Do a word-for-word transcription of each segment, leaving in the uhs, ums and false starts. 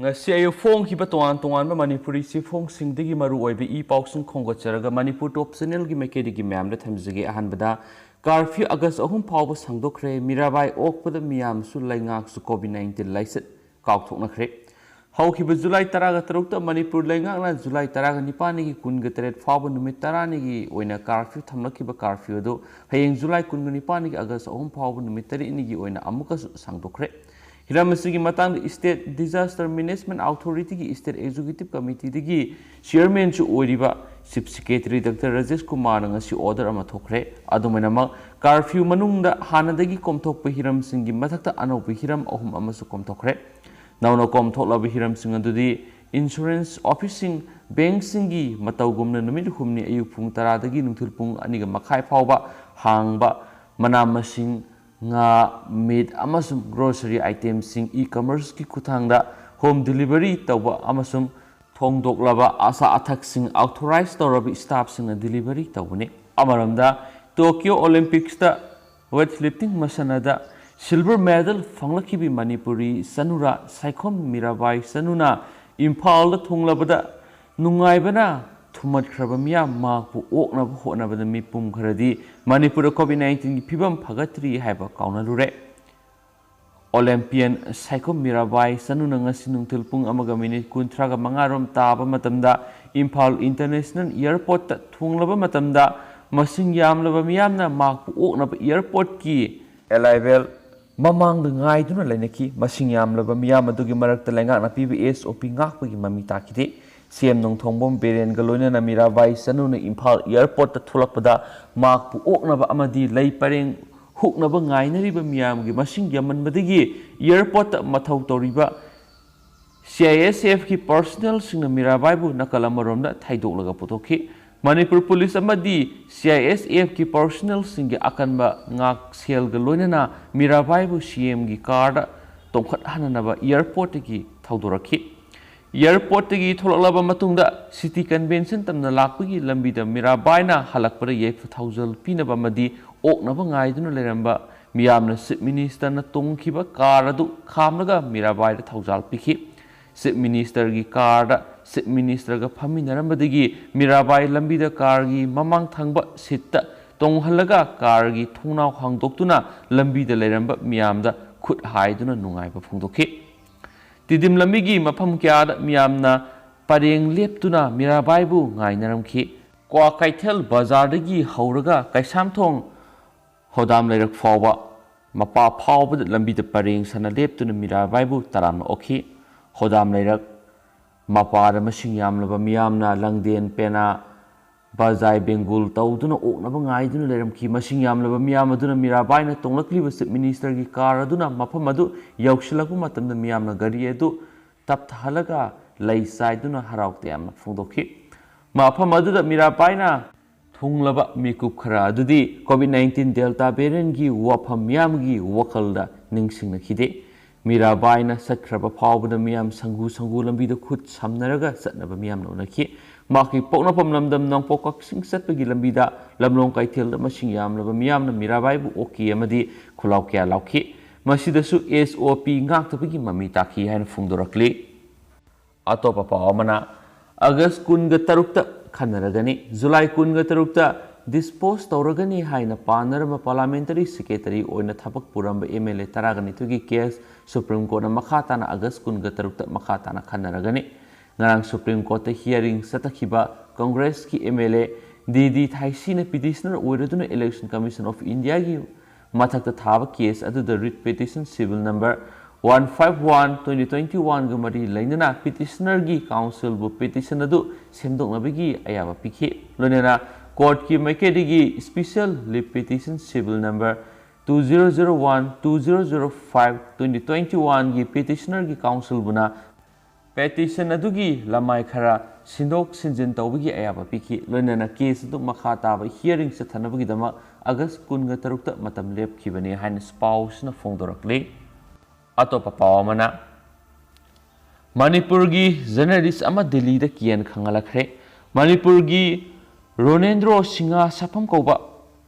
ꯉꯁꯤ ꯑꯌꯨꯛ ꯐꯣꯡꯈꯤꯕ ꯇꯣꯉꯥꯟ ꯇꯣꯉꯥꯟꯕ ꯃꯅꯤꯄꯨꯔꯤ ꯆꯦꯐꯣꯡꯁꯤꯡꯗꯒꯤ ꯃꯔꯨꯑꯣꯏꯕ ꯏ ꯄꯥꯎꯁꯤꯡ ꯈꯣꯝꯒꯠꯆꯔꯒ ꯃꯅꯤꯄꯨꯔ ꯇꯣꯞ ꯆꯦꯅꯦꯜꯒꯤ ꯃꯥꯏꯀꯩꯗꯒꯤ ꯃꯌꯥꯝꯗ ꯊꯝꯖꯒꯦ꯫ ꯑꯍꯥꯟꯕꯗ, ꯀꯥꯔꯐ꯭ꯌꯨ ꯑꯥꯒꯁ ꯑꯍꯨꯝ ꯐꯥꯎꯕ ꯁꯥꯡꯗꯣꯛꯈ꯭ꯔꯦ꯫ ꯃꯤꯔꯥꯕꯥꯏ ꯑꯣꯛꯄꯗ ꯃꯤꯌꯥꯝꯁꯨ ꯂꯩꯉꯥꯛꯁꯨ ꯀꯣꯚꯤꯗ ꯅꯥꯏꯟꯇꯤꯟ ꯂꯥꯏꯆꯠ ꯀꯥꯎꯊꯣꯛꯅꯈ꯭ꯔꯦ꯫ ꯍꯧꯈꯤꯕ ꯖꯨꯂꯥꯏ ꯇꯔꯥꯒ ꯇꯔꯨꯛꯇ ꯃꯅꯤꯄꯨꯔ ꯂꯩꯉꯥꯛꯅ ꯖꯨꯂꯥꯏ ꯇꯔꯥꯒ ꯅꯤꯄꯥꯟꯗꯒꯤ ꯀꯨꯟꯒ ꯇꯔꯦꯠ ꯐꯥꯎꯕ ꯅꯨꯃꯤꯠ ꯇꯔꯥꯅꯤꯒꯤ ꯑꯣꯏꯅ ꯀꯥꯔꯐ꯭ꯌꯨ ꯊꯝꯂꯛꯈꯤꯕ ꯀꯥꯔꯐ꯭ꯌꯨ ꯑꯗꯨ ꯍꯌꯦꯡ ꯖꯨꯂꯥꯏ ꯀꯨꯟꯒ ꯅꯤꯄꯥꯟꯗꯒꯤ ꯑꯥꯒꯁ ꯑꯍꯨꯝ ꯐꯥꯎꯕ ꯅꯨꯃꯤꯠ ꯇꯔꯦꯠꯅꯤꯒꯤ ꯑꯣꯏꯅ ꯑꯃꯨꯛꯀꯁꯨ ꯁꯥꯡꯗꯣꯛꯈ꯭ꯔꯦ꯫ ꯍꯤꯔꯝ ꯑꯁꯤꯒꯤ ꯃꯇꯥꯡꯗ ꯏꯁꯇꯦꯠ ꯗꯤꯖꯥꯁꯇꯔ ꯃꯦꯅꯦꯖꯃꯦꯟ ꯑꯣꯊꯣꯔꯤꯇꯤꯒꯤ ꯏꯁꯇꯦꯠ ꯑꯦꯛꯖꯤꯀ꯭ꯌꯨꯇꯤꯚ ꯀꯃꯤꯇꯤꯗꯒꯤ ꯆꯤꯌꯔꯃꯦꯟꯁꯨ ꯑꯣꯏꯔꯤꯕ ꯆꯤꯐ ꯁꯦꯀ꯭ꯔꯦꯇꯔꯤ ꯗꯥꯛꯇꯔ ꯔꯥꯖꯦꯁ ꯀꯨꯃꯥꯔꯅ ꯉꯁꯤ ꯑꯣꯔꯗꯔ ꯑꯃ ꯊꯣꯛꯈ꯭ꯔꯦ꯫ ꯑꯗꯨꯃꯥꯏꯅꯃꯛ, ꯀꯥꯔꯐ꯭ꯌꯨ ꯃꯅꯨꯡꯗ ꯍꯥꯟꯅꯗꯒꯤ ꯀꯣꯝꯊꯣꯛꯄ ꯍꯤꯔꯝꯁꯤꯡꯒꯤ ꯃꯊꯛꯇ ꯑꯅꯧꯕ ꯍꯤꯔꯝ ꯑꯍꯨꯝ ꯑꯃꯁꯨ ꯀꯣꯝꯊꯣꯛꯈ꯭ꯔꯦ꯫ ꯅꯧꯅ ꯀꯣꯝꯊꯣꯛꯂꯕ ꯍꯤꯔꯝꯁꯤꯡ ꯑꯗꯨꯗꯤ ꯏꯟꯁꯨꯔꯦꯟꯁ ꯑꯣꯐꯤꯁꯁꯤꯡ, ꯕꯦꯡꯛꯁꯤꯡꯒꯤ ꯃꯇꯧꯒꯨꯝꯅ ꯅꯨꯃꯤꯠ ꯍꯨꯝꯅꯤ ꯑꯌꯨꯛ ꯄꯨꯡ ꯇꯔꯥꯗꯒꯤ ꯅꯨꯡꯊꯤꯜ ꯄꯨꯡ ꯑꯅꯤꯒ ꯃꯈꯥꯏ ꯐꯥꯎꯕ ꯍꯥꯡꯕ, ꯃꯅꯥ ꯃꯁꯤꯡ, ꯉꯥ, ꯃꯤꯠ ꯑꯃꯁꯨꯡ ꯒ꯭ꯔꯣꯁꯔꯤ ꯑꯥꯏꯇꯦꯝꯁꯤꯡ ꯏ-ꯀꯃꯔꯁꯀꯤ ꯈꯨꯠꯊꯥꯡꯗ ꯍꯣꯝ ꯗꯤꯂꯤꯚꯔꯤ ꯇꯧꯕ ꯑꯃꯁꯨꯡ ꯊꯣꯡꯗꯣꯛꯂꯕ ꯑꯆꯥ ꯑꯊꯛꯁꯤꯡ ꯑꯣꯊꯣꯔꯥꯏꯖ ꯇꯧꯔꯕ ꯁ꯭ꯇꯥꯐꯁꯤꯡꯅ ꯗꯤꯂꯤꯚꯔꯤ ꯇꯧꯒꯅꯤ꯫ ꯑꯃꯔꯣꯝꯗ, ꯇꯣꯀꯤꯌꯣ ꯑꯣꯂꯤꯝꯄꯤꯛꯁꯇ ꯋꯦꯠ ꯂꯤꯐꯇꯤꯡ ꯃꯁꯥꯟꯅꯗ ꯁꯤꯜꯚꯔ ꯃꯦꯗꯜ ꯐꯪꯂꯛꯈꯤꯕꯤ ꯃꯅꯤꯄꯨꯔꯤ ꯆꯅꯨꯔꯥ ꯁꯥꯏꯈꯣꯝ ꯃꯤꯔꯥꯕꯥꯏ ꯆꯅꯨꯅ ꯏꯝꯐꯥꯜꯗ ꯊꯨꯡꯂꯕꯗ ꯅꯨꯡꯉꯥꯏꯕꯅ ꯊꯨꯝꯃꯠꯈ꯭ꯔꯕ ꯃꯤꯌꯥꯝ ꯃꯍꯥꯛꯄꯨ ꯑꯣꯛꯅꯕ ꯍꯣꯠꯅꯕꯗ ꯃꯤꯄꯨꯝ ꯈꯔꯗꯤ ꯃꯅꯤꯄꯨꯔꯗ ꯀꯣꯚꯤꯗ ꯅꯥꯏꯟꯇꯤꯟꯒꯤ ꯐꯤꯕꯝ ꯐꯒꯠꯇ꯭ꯔꯤ ꯍꯥꯏꯕ ꯀꯥꯎꯅꯔꯨꯔꯦ꯫ ꯑꯣꯂꯦꯝꯄꯤꯌꯟ ꯁꯥꯏꯈꯣꯝ ꯃꯤꯔꯥꯕꯥꯏ ꯆꯅꯨꯅ ꯉꯁꯤ ꯅꯨꯡꯊꯤꯜ ꯄꯨꯡ ꯑꯃꯒ ꯃꯤꯅꯤꯠ ꯀꯨꯟꯊ꯭ꯔꯥꯒ ꯃꯉꯥꯔꯣꯝ ꯇꯥꯕ ꯃꯇꯝꯗ ꯏꯝꯐꯥꯜ ꯏꯟꯇꯔꯅꯦꯁꯅꯦꯜ ꯑꯦꯌꯔꯄꯣꯔꯠꯇ ꯊꯨꯡꯂꯕ ꯃꯇꯝꯗ ꯃꯁꯤꯡ ꯌꯥꯝꯂꯕ ꯃꯤꯌꯥꯝꯅ ꯃꯍꯥꯛꯄꯨ ꯑꯣꯛꯅꯕ ꯑꯦꯌꯔꯄꯣꯔꯠꯀꯤ ꯑꯦꯂꯥꯏꯚꯦꯜ ꯃꯃꯥꯡꯗ ꯉꯥꯏꯗꯨꯅ ꯂꯩꯅꯈꯤ꯫ ꯃꯁꯤꯡ ꯌꯥꯝꯂꯕ ꯃꯤꯌꯥꯝ ꯑꯗꯨꯒꯤ ꯃꯔꯛꯇ ꯂꯩꯉꯥꯛꯅ ꯄꯤꯕ ꯑꯦꯁ ꯑꯣ ꯄꯤ ꯉꯥꯛꯄꯒꯤ ꯃꯃꯤ ꯇꯥꯈꯤꯗꯦ꯫ ꯁꯤ ꯑꯦꯝ ꯅꯣꯡꯊꯣꯡꯕꯝ ꯕꯤꯔꯦꯟꯒ ꯂꯣꯏꯅꯅ ꯃꯤꯔꯥꯕꯥꯏ ꯆꯅꯨꯅ ꯏꯝꯐꯥꯜ ꯑꯦꯌꯔꯄꯣꯔꯠꯇ ꯊꯣꯛꯂꯛꯄꯗ ꯃꯍꯥꯛꯄꯨ ꯑꯣꯛꯅꯕ ꯑꯃꯗꯤ ꯂꯩ ꯄꯔꯦꯡ ꯍꯨꯛꯅꯕ ꯉꯥꯏꯅꯔꯤꯕ ꯃꯤꯌꯥꯝꯒꯤ ꯃꯁꯤꯡ ꯌꯥꯝꯃꯟꯕꯗꯒꯤ ꯑꯦꯌꯔꯄꯣꯔꯠꯇ ꯃꯊꯧ ꯇꯧꯔꯤꯕ ꯁꯤ ꯑꯥꯏ ꯑꯦꯁ ꯑꯦꯐꯀꯤ ꯄꯔꯁꯣꯅꯦꯜꯁꯤꯡꯅ ꯃꯤꯔꯥꯕꯥꯏꯕꯨ ꯅꯥꯀꯜ ꯑꯃꯔꯣꯝꯗ ꯊꯩꯗꯣꯛꯂꯒ ꯄꯨꯊꯣꯛꯈꯤ꯫ ꯃꯅꯤꯄꯨꯔ ꯄꯨꯂꯤꯁ ꯑꯃꯗꯤ ꯁꯤ ꯑꯥꯏ ꯑꯦꯁ ꯑꯦꯐꯀꯤ ꯄꯔꯁꯣꯅꯦꯜꯁꯤꯡꯒꯤ ꯑꯀꯟꯕ ꯉꯥꯛꯁꯦꯜꯒ ꯂꯣꯏꯅꯅ ꯃꯤꯔꯥꯕꯥꯏꯕꯨ ꯁꯤ ꯑꯦꯝꯒꯤ ꯀꯥꯔꯗ ꯇꯣꯡꯈꯠꯍꯟꯅꯅꯕ ꯑꯦꯌꯔꯄꯣꯔꯠꯇꯒꯤ ꯊꯧꯗꯣꯔꯛꯈꯤ꯫ ꯑꯦꯌꯔꯄꯣꯔꯠꯇꯒꯤ ꯊꯣꯛꯂꯛꯂꯕ ꯃꯇꯨꯡꯗ ꯁꯤꯇꯤ ꯀꯟꯚꯦꯟꯁꯟ ꯇꯝꯅ ꯂꯥꯛꯄꯒꯤ ꯂꯝꯕꯤꯗ ꯃꯤꯔꯥꯕꯥꯏꯅ ꯍꯜꯂꯛꯄꯗ ꯌꯥꯏꯐ ꯊꯧꯖꯥꯜ ꯄꯤꯅꯕ ꯑꯃꯗꯤ ꯑꯣꯛꯅꯕ ꯉꯥꯏꯗꯨꯅ ꯂꯩꯔꯝꯕ ꯃꯤꯌꯥꯝꯅ ꯆꯤꯐ ꯃꯤꯅꯤꯁꯇꯔꯅ ꯇꯣꯡꯈꯤꯕ ꯀꯥꯔ ꯑꯗꯨ ꯈꯥꯝꯂꯒ ꯃꯤꯔꯥꯕꯥꯏꯗ ꯊꯧꯖꯥꯜ ꯄꯤꯈꯤ꯫ ꯆꯤꯐ ꯃꯤꯅꯤꯁꯇꯔꯒꯤ ꯀꯥꯔꯗ ꯆꯤꯐ ꯃꯤꯅꯤꯁꯇꯔꯒ ꯐꯝꯃꯤꯟꯅꯔꯝꯕꯗꯒꯤ ꯃꯤꯔꯥꯕꯥꯏ ꯂꯝꯕꯤꯗ ꯀꯥꯔꯒꯤ ꯃꯃꯥꯡ ꯊꯪꯕ ꯁꯤꯠꯇ ꯇꯣꯡꯍꯜꯂꯒ ꯀꯥꯔꯒꯤ ꯊꯣꯡꯅꯥꯎ ꯍꯥꯡꯗꯣꯛꯇꯨꯅ ꯂꯝꯕꯤꯗ ꯂꯩꯔꯝꯕ ꯃꯤꯌꯥꯝꯗ ꯈꯨꯠ ꯍꯥꯏꯗꯨꯅ ꯅꯨꯡꯉꯥꯏꯕ ꯐꯣꯡꯗꯣꯛꯈꯤ꯫ ꯇꯤꯗꯤꯝ ꯂꯝꯕꯤꯒꯤ ꯃꯐꯝ ꯀꯌꯥꯗ ꯃꯤꯌꯥꯝꯅ ꯄꯔꯦꯡ ꯂꯦꯞꯇꯨꯅ ꯃꯤꯔꯥꯕꯥꯏꯕꯨ ꯉꯥꯏꯅꯔꯝꯈꯤ꯫ ꯀ꯭ꯋꯥꯀꯩꯊꯦꯜ ꯕꯖꯥꯔꯗꯒꯤ ꯍꯧꯔꯒ ꯀꯩꯁꯥꯝꯊꯣꯡ ꯍꯣꯗꯥꯝ ꯂꯩꯔꯛ ꯐꯥꯎꯕ ꯃꯄꯥ ꯐꯥꯎꯕꯗ ꯂꯝꯕꯤꯗ ꯄꯔꯦꯡ ꯁꯥꯅ ꯂꯦꯞꯇꯨꯅ ꯃꯤꯔꯥꯕꯥꯏꯕꯨ ꯇꯔꯥꯝꯅ ꯑꯣꯛꯈꯤ꯫ ꯍꯣꯗꯥꯝ ꯂꯩꯔꯛ ꯃꯄꯥꯗ ꯃꯁꯤꯡ ꯌꯥꯝꯂꯕ ꯃꯤꯌꯥꯝꯅ ꯂꯪꯗꯦꯟ, ꯄꯦꯅꯥ, ꯕꯖꯥꯏ, ꯕꯦꯡꯒꯨꯜ ꯇꯧꯗꯨꯅ ꯑꯣꯛꯅꯕ ꯉꯥꯏꯗꯨꯅ ꯂꯩꯔꯝꯈꯤ꯫ ꯃꯁꯤꯡ ꯌꯥꯝꯂꯕ ꯃꯤꯌꯥꯝ ꯑꯗꯨꯅ ꯃꯤꯔꯥꯕꯥꯏꯅ ꯇꯣꯡꯂꯛꯂꯤꯕ ꯆꯤꯐ ꯃꯤꯅꯤꯁꯇꯔꯒꯤ ꯀꯥꯔ ꯑꯗꯨꯅ ꯃꯐꯝ ꯑꯗꯨ ꯌꯧꯁꯤꯜꯂꯛꯄ ꯃꯇꯝꯗ ꯃꯤꯌꯥꯝꯅ ꯒꯥꯔꯤ ꯑꯗꯨ ꯇꯞꯊꯍꯜꯂꯒ ꯂꯩ ꯆꯥꯏꯗꯨꯅ ꯍꯔꯥꯎ ꯇꯌꯥꯝꯅ ꯐꯣꯡꯗꯣꯛꯈꯤ꯫ ꯃꯐꯝ ꯑꯗꯨꯗ ꯃꯤꯔꯥꯕꯥꯏꯅ ꯊꯨꯡꯂꯕ ꯃꯤꯀꯨꯞ ꯈꯔ ꯑꯗꯨꯗꯤ ꯀꯣꯚꯤꯗ ꯅꯥꯏꯟꯇꯤꯟ ꯗꯦꯜꯇꯥ ꯚꯦꯔꯤꯌꯦꯟꯒꯤ ꯋꯥꯐꯝ ꯃꯤꯌꯥꯝꯒꯤ ꯋꯥꯈꯜꯗ ꯅꯤꯡꯁꯤꯡꯅꯈꯤꯗꯦ꯫ ꯃꯤꯔꯥꯕꯥꯏꯅ ꯆꯠꯈ꯭ꯔꯕ ꯐꯥꯎꯕꯗ ꯃꯤꯌꯥꯝ ꯁꯪꯒꯨ ꯁꯪꯒꯨ ꯂꯝꯕꯤꯗ ꯈꯨꯠ ꯁꯝꯅꯔꯒ ꯆꯠꯅꯕ ꯃꯤꯌꯥꯝꯅ ꯎꯅꯈꯤ꯫ ꯃꯍꯥꯛꯀꯤ ꯄꯣꯛꯅꯐꯝ ꯂꯝꯗꯝ ꯅꯣꯡꯄꯣꯛ ꯀꯛꯆꯤꯡ ꯆꯠꯄꯒꯤ ꯂꯝꯕꯤꯗ ꯂꯝꯂꯣꯡ ꯀꯩꯊꯦꯜꯗ ꯃꯁꯤꯡ ꯌꯥꯝꯂꯕ ꯃꯤꯌꯥꯝꯅ ꯃꯤꯔꯥꯕꯥꯏꯕꯨ ꯑꯣꯛꯈꯤ ꯑꯃꯗꯤ ꯈꯨꯂꯥꯎ ꯀꯌꯥ ꯂꯥꯎꯈꯤ꯫ ꯃꯁꯤꯗꯁꯨ ꯑꯦꯁ ꯑꯣ ꯄꯤ ꯉꯥꯛꯇꯕꯒꯤ ꯃꯃꯤ ꯇꯥꯈꯤ ꯍꯥꯏꯅ ꯐꯣꯡꯗꯣꯔꯛꯂꯤ꯫ ꯑꯇꯣꯞꯄ ꯄꯥꯎ ꯑꯃꯅ, ꯑꯥꯒꯁ ꯀꯨꯟꯒ ꯇꯔꯨꯛꯇ ꯈꯟꯅꯔꯒꯅꯤ꯫ ꯖꯨꯂꯥꯏ ꯀꯨꯟꯒ ꯇꯔꯨꯛꯇ ꯗꯤꯁꯄꯣꯖ ꯇꯧꯔꯒꯅꯤ ꯍꯥꯏꯅ ꯄꯥꯅꯔꯝꯕ ꯄꯥꯔꯂꯥꯃꯦꯟꯇꯔꯤ ꯁꯦꯀ꯭ꯔꯦꯇꯔꯤ ꯑꯣꯏꯅ ꯊꯕꯛ ꯄꯨꯔꯝꯕ ꯑꯦꯝ ꯑꯦꯜ ꯑꯦ ꯇꯔꯥꯒ ꯅꯤꯊꯣꯏꯒꯤ ꯀꯦꯁ ꯁꯨꯄ꯭ꯔꯤꯝ ꯀꯣꯔꯠꯅ ꯃꯈꯥ ꯇꯥꯅ ꯑꯥꯒꯁ ꯀꯨꯟꯒ ꯇꯔꯨꯛꯇ ꯃꯈꯥ ꯇꯥꯅ ꯈꯟꯅꯔꯒꯅꯤ꯫ ꯉꯔꯥꯡ ꯁꯨꯄ꯭ꯔꯤꯝ ꯀꯣꯔꯠꯇ ꯍꯤꯌꯥꯔꯤꯡ ꯆꯠꯊꯈꯤꯕ ꯀꯪꯒ꯭ꯔꯦꯁꯀꯤ M L A D D ꯊꯥꯏꯁꯤꯅ ꯄꯤꯇꯤꯁꯅꯔ ꯑꯣꯏꯔꯗꯨꯅ ꯏꯂꯦꯛꯁꯟ ꯀꯃꯤꯁꯟ ꯑꯣꯐ ꯏꯟꯗꯤꯌꯥꯒꯤ ꯃꯊꯛꯇ ꯊꯥꯕ ꯀꯦꯁ ꯑꯗꯨꯗ writ petition civil number one five one twenty twenty ꯋꯥꯟꯒ ꯃꯔꯤ ꯂꯩꯅꯅ ꯄꯤꯇꯤꯁꯅꯔꯒꯤ ꯀꯥꯎꯟꯁꯤꯜꯕꯨ ꯄꯤꯇꯤꯁꯟ ꯑꯗꯨ ꯁꯦꯝꯗꯣꯛꯅꯕꯒꯤ ꯑꯌꯥꯕ ꯄꯤꯈꯤ꯫ ꯂꯣꯏꯅꯅ ꯀꯣꯔꯠꯀꯤ ꯃꯥꯏꯀꯩꯗꯒꯤ special leave petition civil number two zero zero one two zero zero five twenty twenty ꯋꯥꯟꯒꯤ ꯄꯤꯇꯤꯁꯅꯔꯒꯤ ꯀꯥꯎꯟꯁꯤꯜꯕꯨꯅ ꯄꯦꯇꯤꯁꯟ ꯑꯗꯨꯒꯤ ꯂꯃꯥꯏ ꯈꯔ ꯁꯤꯟꯗꯣꯛ ꯁꯤꯟꯖꯤꯟ ꯇꯧꯕꯒꯤ ꯑꯌꯥꯕ ꯄꯤꯈꯤ꯫ ꯂꯣꯏꯅꯅ ꯀꯦꯁ ꯑꯗꯨ ꯃꯈꯥ ꯇꯥꯕ ꯍꯤꯌꯔꯤꯡ ꯆꯠꯊꯅꯕꯒꯤꯗꯃꯛ ꯑꯥꯒꯁ ꯀꯨꯟꯒ ꯇꯔꯨꯛꯇ ꯃꯇꯝ ꯂꯦꯞꯈꯤꯕꯅꯤ ꯍꯥꯏꯅ ꯄꯥꯎꯁꯤꯅ ꯐꯣꯡꯗꯣꯔꯛꯂꯤ꯫ ꯑꯇꯣꯞꯄ ꯄꯥꯎ ꯑꯃꯅ, ꯃꯅꯤꯄꯨꯔꯒꯤ ꯖꯔꯅꯦꯂꯤꯁ ꯑꯃ ꯗꯤꯜꯂꯤꯗ ꯀꯤꯌꯦꯟ ꯈꯪꯍꯜꯂꯛꯈ꯭ꯔꯦ꯫ ꯃꯅꯤꯄꯨꯔꯒꯤ ꯔꯣꯅꯦꯟꯗ꯭ꯔꯣ ꯁꯤꯡꯍ ꯁꯥꯐꯝ ꯀꯧꯕ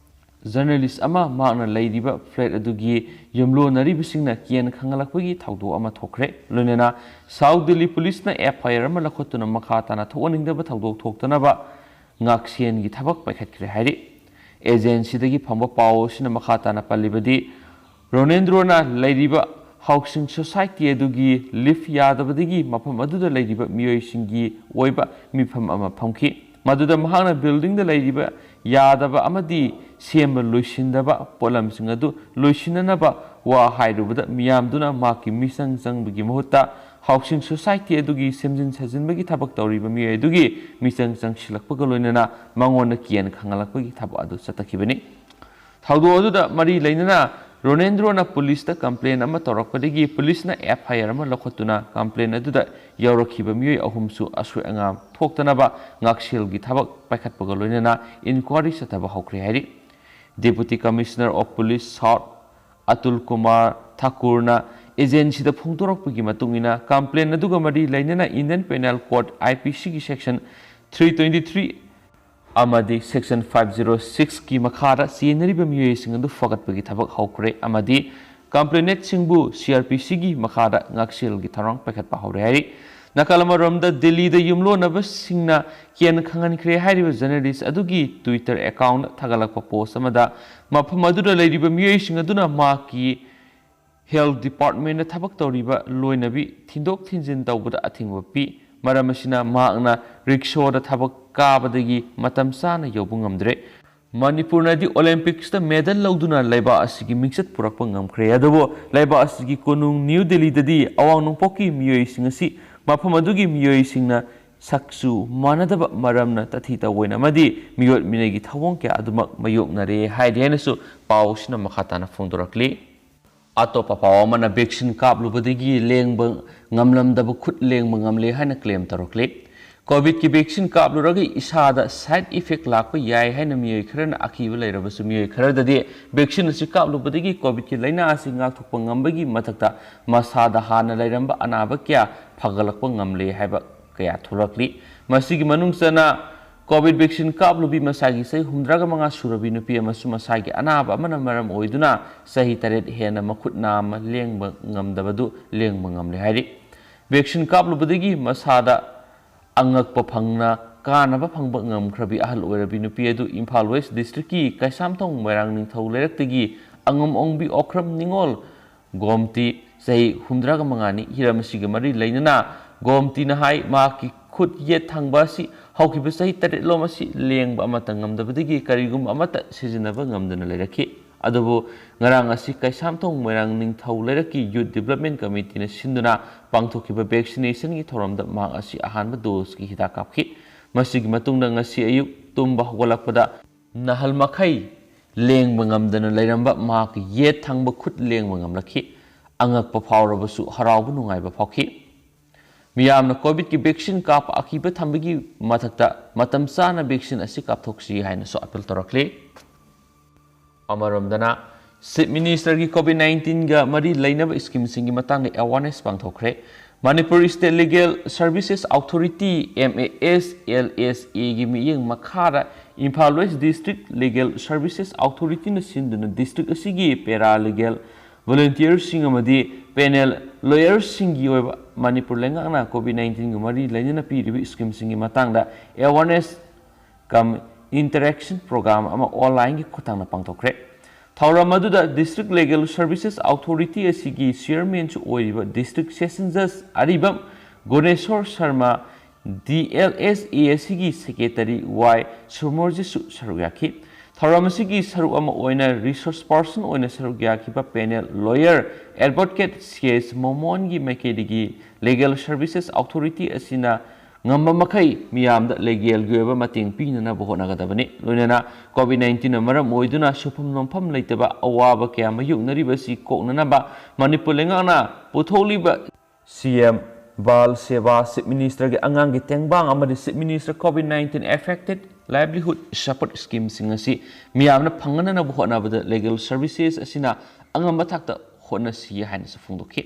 ꯖꯔꯅꯦꯂꯤꯁ ꯑꯃ ꯃꯍꯥꯛꯅ ꯂꯩꯔꯤꯕ ꯐ꯭ꯂꯦꯠ ꯑꯗꯨꯒꯤ ꯌꯨꯝꯂꯣꯟꯅꯔꯤꯕꯁꯤꯡꯅ ꯀꯤꯌꯟ ꯈꯪꯍꯜꯂꯛꯄꯒꯤ ꯊꯧꯗꯣꯛ ꯑꯃ ꯊꯣꯛꯈ꯭ꯔꯦ꯫ ꯂꯣꯏꯅꯅ ꯁꯥꯎꯊ ꯗꯤꯜꯂꯤ ꯄꯨꯂꯤꯁꯅ ꯑꯦꯐ ꯑꯥꯏ ꯑꯥꯔ ꯑꯃ ꯂꯧꯈꯠꯇꯨꯅ ꯃꯈꯥ ꯇꯥꯅ ꯊꯣꯛꯍꯟꯅꯤꯡꯗꯕ ꯊꯧꯗꯣꯛ ꯊꯣꯛꯇꯅꯕ ꯉꯥꯛꯁꯦꯟꯒꯤ ꯊꯕꯛ ꯄꯥꯏꯈꯠꯈ꯭ꯔꯦ ꯍꯥꯏꯔꯤ꯫ ꯑꯦꯖꯦꯟꯁꯤꯗꯒꯤ ꯐꯪꯕ ꯄꯥꯎ ꯑꯁꯤꯅ ꯃꯈꯥ ꯇꯥꯅ ꯄꯜꯂꯤꯕꯗꯤ, ꯔꯣꯅꯦꯟꯗ꯭ꯔꯣꯅ ꯂꯩꯔꯤꯕ ꯍꯥꯎꯁꯤꯡ ꯁꯣꯁꯥꯏꯇꯤ ꯑꯗꯨꯒꯤ ꯂꯤꯐ ꯌꯥꯗꯕꯗꯒꯤ ꯃꯐꯝ ꯑꯗꯨꯗ ꯂꯩꯔꯤꯕ ꯃꯤꯑꯣꯏꯁꯤꯡꯒꯤ ꯑꯣꯏꯕ ꯃꯤꯐꯝ ꯑꯃ ꯐꯝꯈꯤ꯫ ꯃꯗꯨꯗ ꯃꯍꯥꯛꯅ ꯕꯤꯜꯗꯤꯡꯗ ꯂꯩꯔꯤꯕ ꯌꯥꯗꯕ ꯑꯃꯗꯤ ꯁꯦꯝꯕ ꯂꯣꯏꯁꯤꯟꯗꯕ ꯄꯣꯠꯂꯝꯁꯤꯡ ꯑꯗꯨ ꯂꯣꯏꯁꯤꯟꯅꯅꯕ ꯋꯥ ꯍꯥꯏꯔꯨꯕꯗ, ꯃꯤꯌꯥꯝꯗꯨꯅ ꯃꯍꯥꯛꯀꯤ ꯃꯤꯆꯪ ꯆꯪꯕꯒꯤ ꯃꯍꯨꯠꯇ ꯍꯥꯎꯁꯤꯡ ꯁꯣꯁꯥꯏꯇꯤ ꯑꯗꯨꯒꯤ ꯁꯦꯝꯖꯤꯟ ꯁꯥꯖꯤꯟꯕꯒꯤ ꯊꯕꯛ ꯇꯧꯔꯤꯕ ꯃꯤꯑꯣꯏ ꯑꯗꯨꯒꯤ ꯃꯤꯆꯪ ꯆꯪꯁꯤꯜꯂꯛꯄꯒ ꯂꯣꯏꯅꯅ ꯃꯉꯣꯟꯗ ꯀꯤꯌꯟ ꯈꯪꯍꯜꯂꯛꯄꯒꯤ ꯊꯕꯛ ꯑꯗꯨ ꯆꯠꯊꯈꯤꯕꯅꯤ꯫ ꯊꯧꯗꯣꯛ ꯑꯗꯨꯗ ꯃꯔꯤ ꯂꯩꯅꯅ ꯔꯣꯅꯦꯟꯗ꯭ꯔꯣꯅ ꯄꯨꯂꯤꯁꯇ ꯀꯝꯄ꯭ꯂꯦꯟ ꯑꯃ ꯇꯧꯔꯛꯄꯗꯒꯤ ꯄꯨꯂꯤꯁꯅ ꯑꯦꯐ ꯑꯥꯏ ꯑꯥꯔ ꯑꯃ ꯂꯧꯈꯠꯇꯨꯅ ꯀꯝꯄ꯭ꯂꯦꯟ ꯑꯗꯨꯗ ꯌꯥꯎꯔꯛꯈꯤꯕ ꯃꯤꯑꯣꯏ ꯑꯍꯨꯝꯁꯨ ꯑꯁꯣꯏ ꯑꯉꯥꯝ ꯊꯣꯛꯇꯅꯕ ꯉꯥꯛꯁꯦꯜꯒꯤ ꯊꯕꯛ ꯄꯥꯏꯈꯠꯄꯒ ꯂꯣꯏꯅꯅ ꯏꯟꯀ꯭ꯋꯥꯔꯤ ꯆꯠꯊꯕ ꯍꯧꯈ꯭ꯔꯦ ꯍꯥꯏꯔꯤ꯫ Deputy Commissioner of Police South Atul Kumar ꯊꯥꯀꯨꯔꯅ ꯑꯦꯖꯦꯟꯁꯤꯗ ꯐꯣꯡꯗꯣꯔꯛꯄꯒꯤ ꯃꯇꯨꯡ ꯏꯟꯅ, ꯀꯝꯄ꯭ꯂꯦꯟ ꯑꯗꯨꯒ ꯃꯔꯤ ꯂꯩꯅꯅ Indian Penal Code, I P C ꯒꯤ section three twenty three ꯑꯃꯗꯤ section five zero six ꯀꯤ ꯃꯈꯥꯗ ꯆꯦꯟꯅꯔꯤꯕ ꯃꯤꯑꯣꯏꯁꯤꯡ ꯑꯗꯨ ꯐꯒꯠꯄꯒꯤ ꯊꯕꯛ ꯍꯧꯈ꯭ꯔꯦ ꯑꯃꯗꯤ ꯀꯝꯄ꯭ꯂꯦꯅꯦꯟꯠꯁꯤꯡꯕꯨ C R P C ꯒꯤ ꯃꯈꯥꯗ ꯉꯥꯛꯁꯦꯜꯒꯤ ꯊꯧꯔꯥꯡ ꯄꯥꯏꯈꯠꯄ ꯍꯧꯔꯦ ꯍꯥꯏꯔꯤ꯫ ꯅꯥꯀꯜ ꯑꯃꯔꯣꯝꯗ, ꯗꯤꯜꯂꯤꯗ ꯌꯨꯝꯂꯣꯟꯅꯕꯁꯤꯡꯅ ꯀꯤꯌꯟ ꯈꯪꯍꯟꯈ꯭ꯔꯦ ꯍꯥꯏꯔꯤꯕ ꯖꯔꯅꯦꯂꯤꯁ ꯑꯗꯨꯒꯤ Twitter account ꯊꯥꯒꯠꯂꯛꯄ ꯄꯣꯁ ꯑꯃꯗ ꯃꯐꯝ ꯑꯗꯨꯗ ꯂꯩꯔꯤꯕ ꯃꯤꯑꯣꯏꯁꯤꯡ ꯑꯗꯨꯅ ꯃꯍꯥꯛꯀꯤ ꯍꯦꯜꯊ ꯗꯤꯄꯥꯔꯠꯃꯦꯟꯗ ꯊꯕꯛ ꯇꯧꯔꯤꯕ ꯂꯣꯏꯅꯕꯤ ꯊꯤꯟꯗꯣꯛ ꯊꯤꯟꯖꯤꯟ ꯇꯧꯕꯗ ꯑꯊꯤꯡꯕ ꯄꯤ꯫ ꯃꯔꯝ ꯑꯁꯤꯅ ꯃꯍꯥꯛꯅ ꯔꯤꯛꯁꯣꯗ ꯊꯕꯛ ꯀꯥꯕꯗꯒꯤ ꯃꯇꯝ ꯆꯥꯅ ꯌꯧꯕ ꯉꯝꯗ꯭ꯔꯦ꯫ ꯃꯅꯤꯄꯨꯔꯅꯗꯤ ꯑꯣꯂꯦꯝꯄꯤꯛꯁꯇ ꯃꯦꯗꯜ ꯂꯧꯗꯨꯅ ꯂꯩꯕꯥꯛ ꯑꯁꯤꯒꯤ ꯃꯤꯡꯆꯠ ꯄꯨꯔꯛꯄ ꯉꯝꯈ꯭ꯔꯦ꯫ ꯑꯗꯨꯕꯨ ꯂꯩꯕꯥꯛ ꯑꯁꯤꯒꯤ ꯀꯣꯅꯨꯡ ꯅ꯭ꯌꯨ ꯗꯤꯜꯂꯤꯗꯗꯤ ꯑꯋꯥꯡ ꯅꯣꯡꯄꯣꯛꯀꯤ ꯃꯤꯑꯣꯏꯁꯤꯡ ꯑꯁꯤ ꯃꯐꯝ ꯑꯗꯨꯒꯤ ꯃꯤꯑꯣꯏꯁꯤꯡꯅ ꯁꯛꯆꯨ ꯃꯥꯟꯅꯗꯕ ꯃꯔꯝꯅ ꯇꯥꯊꯤ ꯇꯥꯑꯣꯏꯅ ꯑꯃꯗꯤ ꯃꯤꯑꯣꯠ ꯃꯤꯅꯩꯒꯤ ꯊꯧꯑꯣꯡ ꯀꯌꯥ ꯑꯗꯨꯃꯛ ꯃꯥꯌꯣꯛꯅꯔꯦ ꯍꯥꯏꯔꯤ ꯍꯥꯏꯅꯁꯨ ꯄꯥꯎ ꯑꯁꯤꯅ ꯃꯈꯥ ꯇꯥꯅ ꯐꯣꯡꯗꯣꯔꯛꯂꯤ꯫ ꯑꯇꯣꯞꯄ ꯄꯥꯎ ꯑꯃꯅ, ꯚꯦꯛꯁꯤꯟ ꯀꯥꯞꯂꯨꯕꯗꯒꯤ ꯂꯦꯡꯕ ꯉꯝꯂꯝꯗꯕ ꯈꯨꯠ ꯂꯦꯡꯕ ꯉꯝꯂꯦ ꯍꯥꯏꯅ ꯀ꯭ꯂꯦꯝ ꯇꯧꯔꯛꯂꯤ꯫ ꯀꯣꯚꯤꯗꯀꯤ ꯚꯦꯛꯁꯤꯟ ꯀꯥꯞꯂꯨꯔꯒ ꯏꯁꯥꯗ ꯁꯥꯏꯗ ꯏꯐꯦꯛ ꯂꯥꯛꯄ ꯌꯥꯏ ꯍꯥꯏꯅ ꯃꯤꯑꯣꯏ ꯈꯔꯅ ꯑꯀꯤꯕ ꯂꯩꯔꯕꯁꯨ, ꯃꯤꯑꯣꯏ ꯈꯔꯗꯗꯤ ꯚꯦꯛꯁꯤꯟ ꯑꯁꯤ ꯀꯥꯞꯂꯨꯕꯗꯒꯤ ꯀꯣꯚꯤꯗꯀꯤ ꯂꯥꯏꯅꯥ ꯑꯁꯤ ꯉꯥꯛꯊꯣꯛꯄ ꯉꯝꯕꯒꯤ ꯃꯊꯛꯇ ꯃꯁꯥꯗ ꯍꯥꯟꯅ ꯂꯩꯔꯝꯕ ꯑꯅꯥꯕ ꯀꯌꯥ ꯐꯒꯠꯂꯛꯄ ꯉꯝꯂꯦ ꯍꯥꯏꯕ ꯀꯌꯥ ꯊꯣꯛꯂꯛꯂꯤ꯫ ꯃꯁꯤꯒꯤ ꯃꯅꯨꯡ ꯆꯟꯅ ꯀꯣꯚꯤꯗ ꯚꯦꯛꯁꯤꯟ ꯀꯥꯞꯂꯨꯕꯤ ꯃꯁꯥꯒꯤ ꯆꯍꯤ ꯍꯨꯝꯗ꯭ꯔꯥꯒ ꯃꯉꯥ ꯁꯨꯔꯕꯤ ꯅꯨꯄꯤ ꯑꯃꯁꯨ ꯃꯁꯥꯒꯤ ꯑꯅꯥꯕ ꯑꯃꯅ ꯃꯔꯝ ꯑꯣꯏꯗꯨꯅ ꯆꯍꯤ ꯇꯔꯦꯠ ꯍꯦꯟꯅ ꯃꯈꯨꯠ ꯅꯥꯝꯃ ꯂꯦꯡꯕ ꯉꯝꯗꯕꯗꯨ ꯂꯦꯡꯕ ꯉꯝꯂꯦ ꯍꯥꯏꯔꯤ꯫ ꯚꯦꯛꯁꯤꯟ ꯀꯥꯞꯂꯨꯕꯗꯒꯤ ꯃꯁꯥꯗ ꯑꯉꯛꯄ ꯐꯪꯅ ꯀꯥꯟꯅꯕ ꯐꯪꯕ ꯉꯝꯈ꯭ꯔꯕꯤ ꯑꯍꯜ ꯑꯣꯏꯔꯕꯤ ꯅꯨꯄꯤ ꯑꯗꯨ ꯏꯝꯐꯥꯜ ꯋꯦꯁ ꯗꯤꯁꯇ꯭ꯔꯤꯛꯀꯤ ꯀꯩꯁꯥꯝꯊꯣꯡ ꯃꯣꯏꯔꯥꯡ ꯅꯤꯡꯊꯧ ꯂꯩꯔꯛꯇꯒꯤ ꯑꯉꯝ ꯑꯣꯡꯕꯤ ꯑꯣꯀ꯭ꯔꯝ ꯅꯤꯉꯣꯜ ꯒꯣꯝꯇꯤ, ꯆꯍꯤ ꯍꯨꯝꯗ꯭ꯔꯥꯒ ꯃꯉꯥꯅꯤ꯫ ꯍꯤꯔꯝ ꯑꯁꯤꯒ ꯃꯔꯤ ꯂꯩꯅꯅ ꯒꯣꯝꯇꯤꯅ ꯍꯥꯏ, ꯃꯍꯥꯛꯀꯤ ꯈꯨꯠ ꯌꯦꯠ ꯊꯪꯕ ꯑꯁꯤ ꯍꯧꯈꯤꯕ ꯆꯍꯤ ꯇꯔꯦꯠꯂꯣꯝ ꯑꯁꯤ ꯂꯦꯡꯕ ꯑꯃꯠꯇ ꯉꯝꯗꯕꯗꯒꯤ ꯀꯔꯤꯒꯨꯝꯕ ꯑꯃꯠꯇ ꯁꯤꯖꯤꯟꯅꯕ ꯉꯝꯗꯅ ꯂꯩꯔꯛꯈꯤ꯫ ꯑꯗꯨꯕꯨ ꯉꯔꯥꯡ ꯑꯁꯤ ꯀꯩꯁꯥꯝꯊꯣꯡ ꯃꯣꯏꯔꯥꯡ ꯅꯤꯡꯊꯧ ꯂꯩꯔꯛꯀꯤ ꯌꯨꯠ ꯗꯤꯕꯂꯞꯃꯦꯟ ꯀꯃꯤꯇꯤꯅ ꯁꯤꯟꯗꯨꯅ ꯄꯥꯡꯊꯣꯛꯈꯤꯕ ꯚꯦꯛꯁꯤꯅꯦꯁꯟꯒꯤ ꯊꯧꯔꯝꯗ ꯃꯍꯥꯛ ꯑꯁꯤ ꯑꯍꯥꯟꯕ ꯗꯣꯁꯀꯤ ꯍꯤꯗꯥꯛ ꯀꯥꯞꯈꯤ꯫ ꯃꯁꯤꯒꯤ ꯃꯇꯨꯡꯗ ꯉꯁꯤ ꯑꯌꯨꯛ ꯇꯨꯝꯕ ꯍꯧꯒꯠꯂꯛꯄꯗ ꯅꯍꯥꯜ ꯃꯈꯩ ꯂꯦꯡꯕ ꯉꯝꯗꯅ ꯂꯩꯔꯝꯕ ꯃꯍꯥꯛꯀꯤ ꯌꯦꯠ ꯊꯪꯕ ꯈꯨꯠ ꯂꯦꯡꯕ ꯉꯝꯂꯛꯈꯤ꯫ ꯑꯉꯛꯄ ꯐꯥꯎꯔꯕꯁꯨ ꯍꯔꯥꯎꯕ ꯅꯨꯡꯉꯥꯏꯕ ꯐꯥꯎꯈꯤ꯫ ꯃꯤꯌꯥꯝꯅ ꯀꯣꯚꯤꯗꯀꯤ ꯚꯦꯛꯁꯤꯟ ꯀꯥꯞꯄ ꯑꯀꯤꯕ ꯊꯝꯕꯒꯤ ꯃꯊꯛꯇ ꯃꯇꯝ ꯆꯥꯅ ꯚꯦꯛꯁꯤꯟ ꯑꯁꯤ ꯀꯥꯞꯊꯣꯛꯁꯤ ꯍꯥꯏꯅꯁꯨ ꯑꯄꯤꯜ ꯇꯧꯔꯛꯂꯤ꯫ ꯑꯃꯔꯣꯝꯗꯅ, ꯆꯤꯐ ꯃꯤꯅꯤꯁꯇꯔꯒꯤ ꯀꯣꯚꯤꯗ ꯅꯥꯏꯟꯇꯤꯟꯒ ꯃꯔꯤ ꯂꯩꯅꯕ ꯁ꯭ꯀꯤꯝꯁꯤꯡꯒꯤ ꯃꯇꯥꯡꯗ ꯑꯦꯋꯥꯔꯅꯦꯁ ꯄꯥꯡꯊꯣꯛꯈ꯭ꯔꯦ꯫ Manipur state legal services authority, M A S L S ꯑꯦꯒꯤ ꯃꯤꯠꯌꯦꯡ ꯃꯈꯥꯗ Imphal west district legal services ꯑꯣꯊꯣꯔꯤꯇꯤꯅ ꯁꯤꯟꯗꯨꯅ ꯗꯤꯁꯇ꯭ꯔꯤꯛ ꯑꯁꯤꯒꯤ ꯄꯦꯔꯥ ꯂꯤꯒꯦꯜ ꯚꯣꯂꯨꯟꯇꯤꯌꯔꯁꯤꯡ ꯑꯃꯗꯤ ꯄꯦꯅꯦꯜ ꯂꯣꯌꯔꯁꯤꯡꯒꯤ ꯑꯣꯏꯕ ꯃꯅꯤꯄꯨꯔ ꯂꯩꯉꯥꯛꯅ ꯀꯣꯚꯤꯗ ꯅꯥꯏꯟꯇꯤꯟꯒ ꯃꯔꯤ ꯂꯩꯅꯅ ꯄꯤꯔꯤꯕ ꯁ꯭ꯀꯤꯝꯁꯤꯡꯒꯤ ꯃꯇꯥꯡꯗ ꯑꯦꯋꯥꯔꯅꯦꯁ ꯀꯝ ꯏꯟꯇꯔꯦꯛꯁꯟ ꯄ꯭ꯔꯣꯒ꯭ꯔꯥꯝ ꯑꯃ ꯑꯣꯟꯂꯥꯏꯟꯒꯤ ꯈꯨꯠꯊꯥꯡꯗ ꯄꯥꯡꯊꯣꯛꯈ꯭ꯔꯦ꯫ ꯊꯧꯔꯝ ꯑꯗꯨꯗ ꯗꯤꯁꯇ꯭ꯔꯤꯛ ꯂꯤꯒꯦꯜ ꯁꯔꯚꯤꯁꯦꯁ ꯑꯣꯊꯣꯔꯤꯇꯤ ꯑꯁꯤꯒꯤ ꯆꯤꯌꯔꯃꯦꯟꯁꯨ ꯑꯣꯏꯔꯤꯕ ꯗꯤꯁꯇ꯭ꯔꯤꯛ ꯁꯦꯁꯟ ꯖꯖ ꯑꯔꯤꯕꯝ ꯒꯨꯅꯦꯁꯣꯔ ꯁꯔꯃ, ꯗꯤ ꯑꯦꯜ ꯑꯦꯁ ꯑꯦ ꯑꯁꯤꯒꯤ ꯁꯦꯀ꯭ꯔꯦꯇꯔꯤ ꯋꯥꯏ ꯁꯨꯔꯃꯣꯔꯖꯤꯠꯁꯨ ꯁꯔꯨꯛ ꯌꯥꯈꯤ꯫ ꯊꯧꯔꯝ ꯑꯁꯤꯒꯤ ꯁꯔꯨꯛ ꯑꯃ ꯑꯣꯏꯅ ꯔꯤꯁꯣꯔꯁ ꯄꯥꯔꯁꯟ ꯑꯣꯏꯅ ꯁꯔꯨꯛ ꯌꯥꯈꯤꯕ panel lawyer advocate C S ꯃꯣꯃꯣꯟꯒꯤ ꯃꯥꯏꯀꯩꯗꯒꯤ ꯂꯤꯒꯦꯜ ꯁꯔꯚꯤꯁꯦꯁ ꯑꯣꯊꯣꯔꯤꯇꯤ ꯑꯁꯤꯅ ꯉꯝꯕ ꯃꯈꯩ ꯃꯤꯌꯥꯝꯗ ꯂꯤꯒꯦꯜꯒꯤ ꯑꯣꯏꯕ ꯃꯇꯦꯡ ꯄꯤꯅꯅꯕ ꯍꯣꯠꯅꯒꯗꯕꯅꯤ꯫ ꯂꯣꯏꯅꯅ ꯀꯣꯚꯤꯗ ꯅꯥꯏꯟꯇꯤꯟꯅ ꯃꯔꯝ ꯑꯣꯏꯗꯨꯅ ꯁꯨꯐꯝ ꯅꯣꯝꯐꯝ ꯂꯩꯇꯕ ꯑꯋꯥꯕ ꯀꯌꯥ ꯃꯥꯌꯣꯛꯅꯔꯤꯕ ꯑꯁꯤ ꯀꯣꯛꯅꯅꯕ ꯃꯅꯤꯄꯨꯔ ꯂꯩꯉꯥꯛꯅ ꯄꯨꯊꯣꯛꯂꯤꯕ ꯁꯤ ꯑꯦꯝ ꯕꯥꯜ ꯁꯦꯕꯥ, ꯆꯤꯐ ꯃꯤꯅꯤꯁꯇꯔꯒꯤ ꯑꯉꯥꯡꯒꯤ ꯇꯦꯡꯕꯥꯡ ꯑꯃꯗꯤ chief minister COVID nineteen affected livelihood support ꯁ꯭ꯀꯤꯝꯁꯤꯡ ꯑꯁꯤ ꯃꯤꯌꯥꯝꯅ ꯐꯪꯍꯟꯅꯅꯕ ꯍꯣꯠꯅꯕꯗ ꯂꯤꯒꯦꯜ ꯁꯔꯚꯤꯁꯦꯁ ꯑꯁꯤꯅ ꯑꯉꯝꯕ ꯊꯥꯛꯇ ꯍꯣꯠꯅꯁꯤ ꯍꯥꯏꯅꯁꯨ ꯐꯣꯡꯗꯣꯛꯈꯤ꯫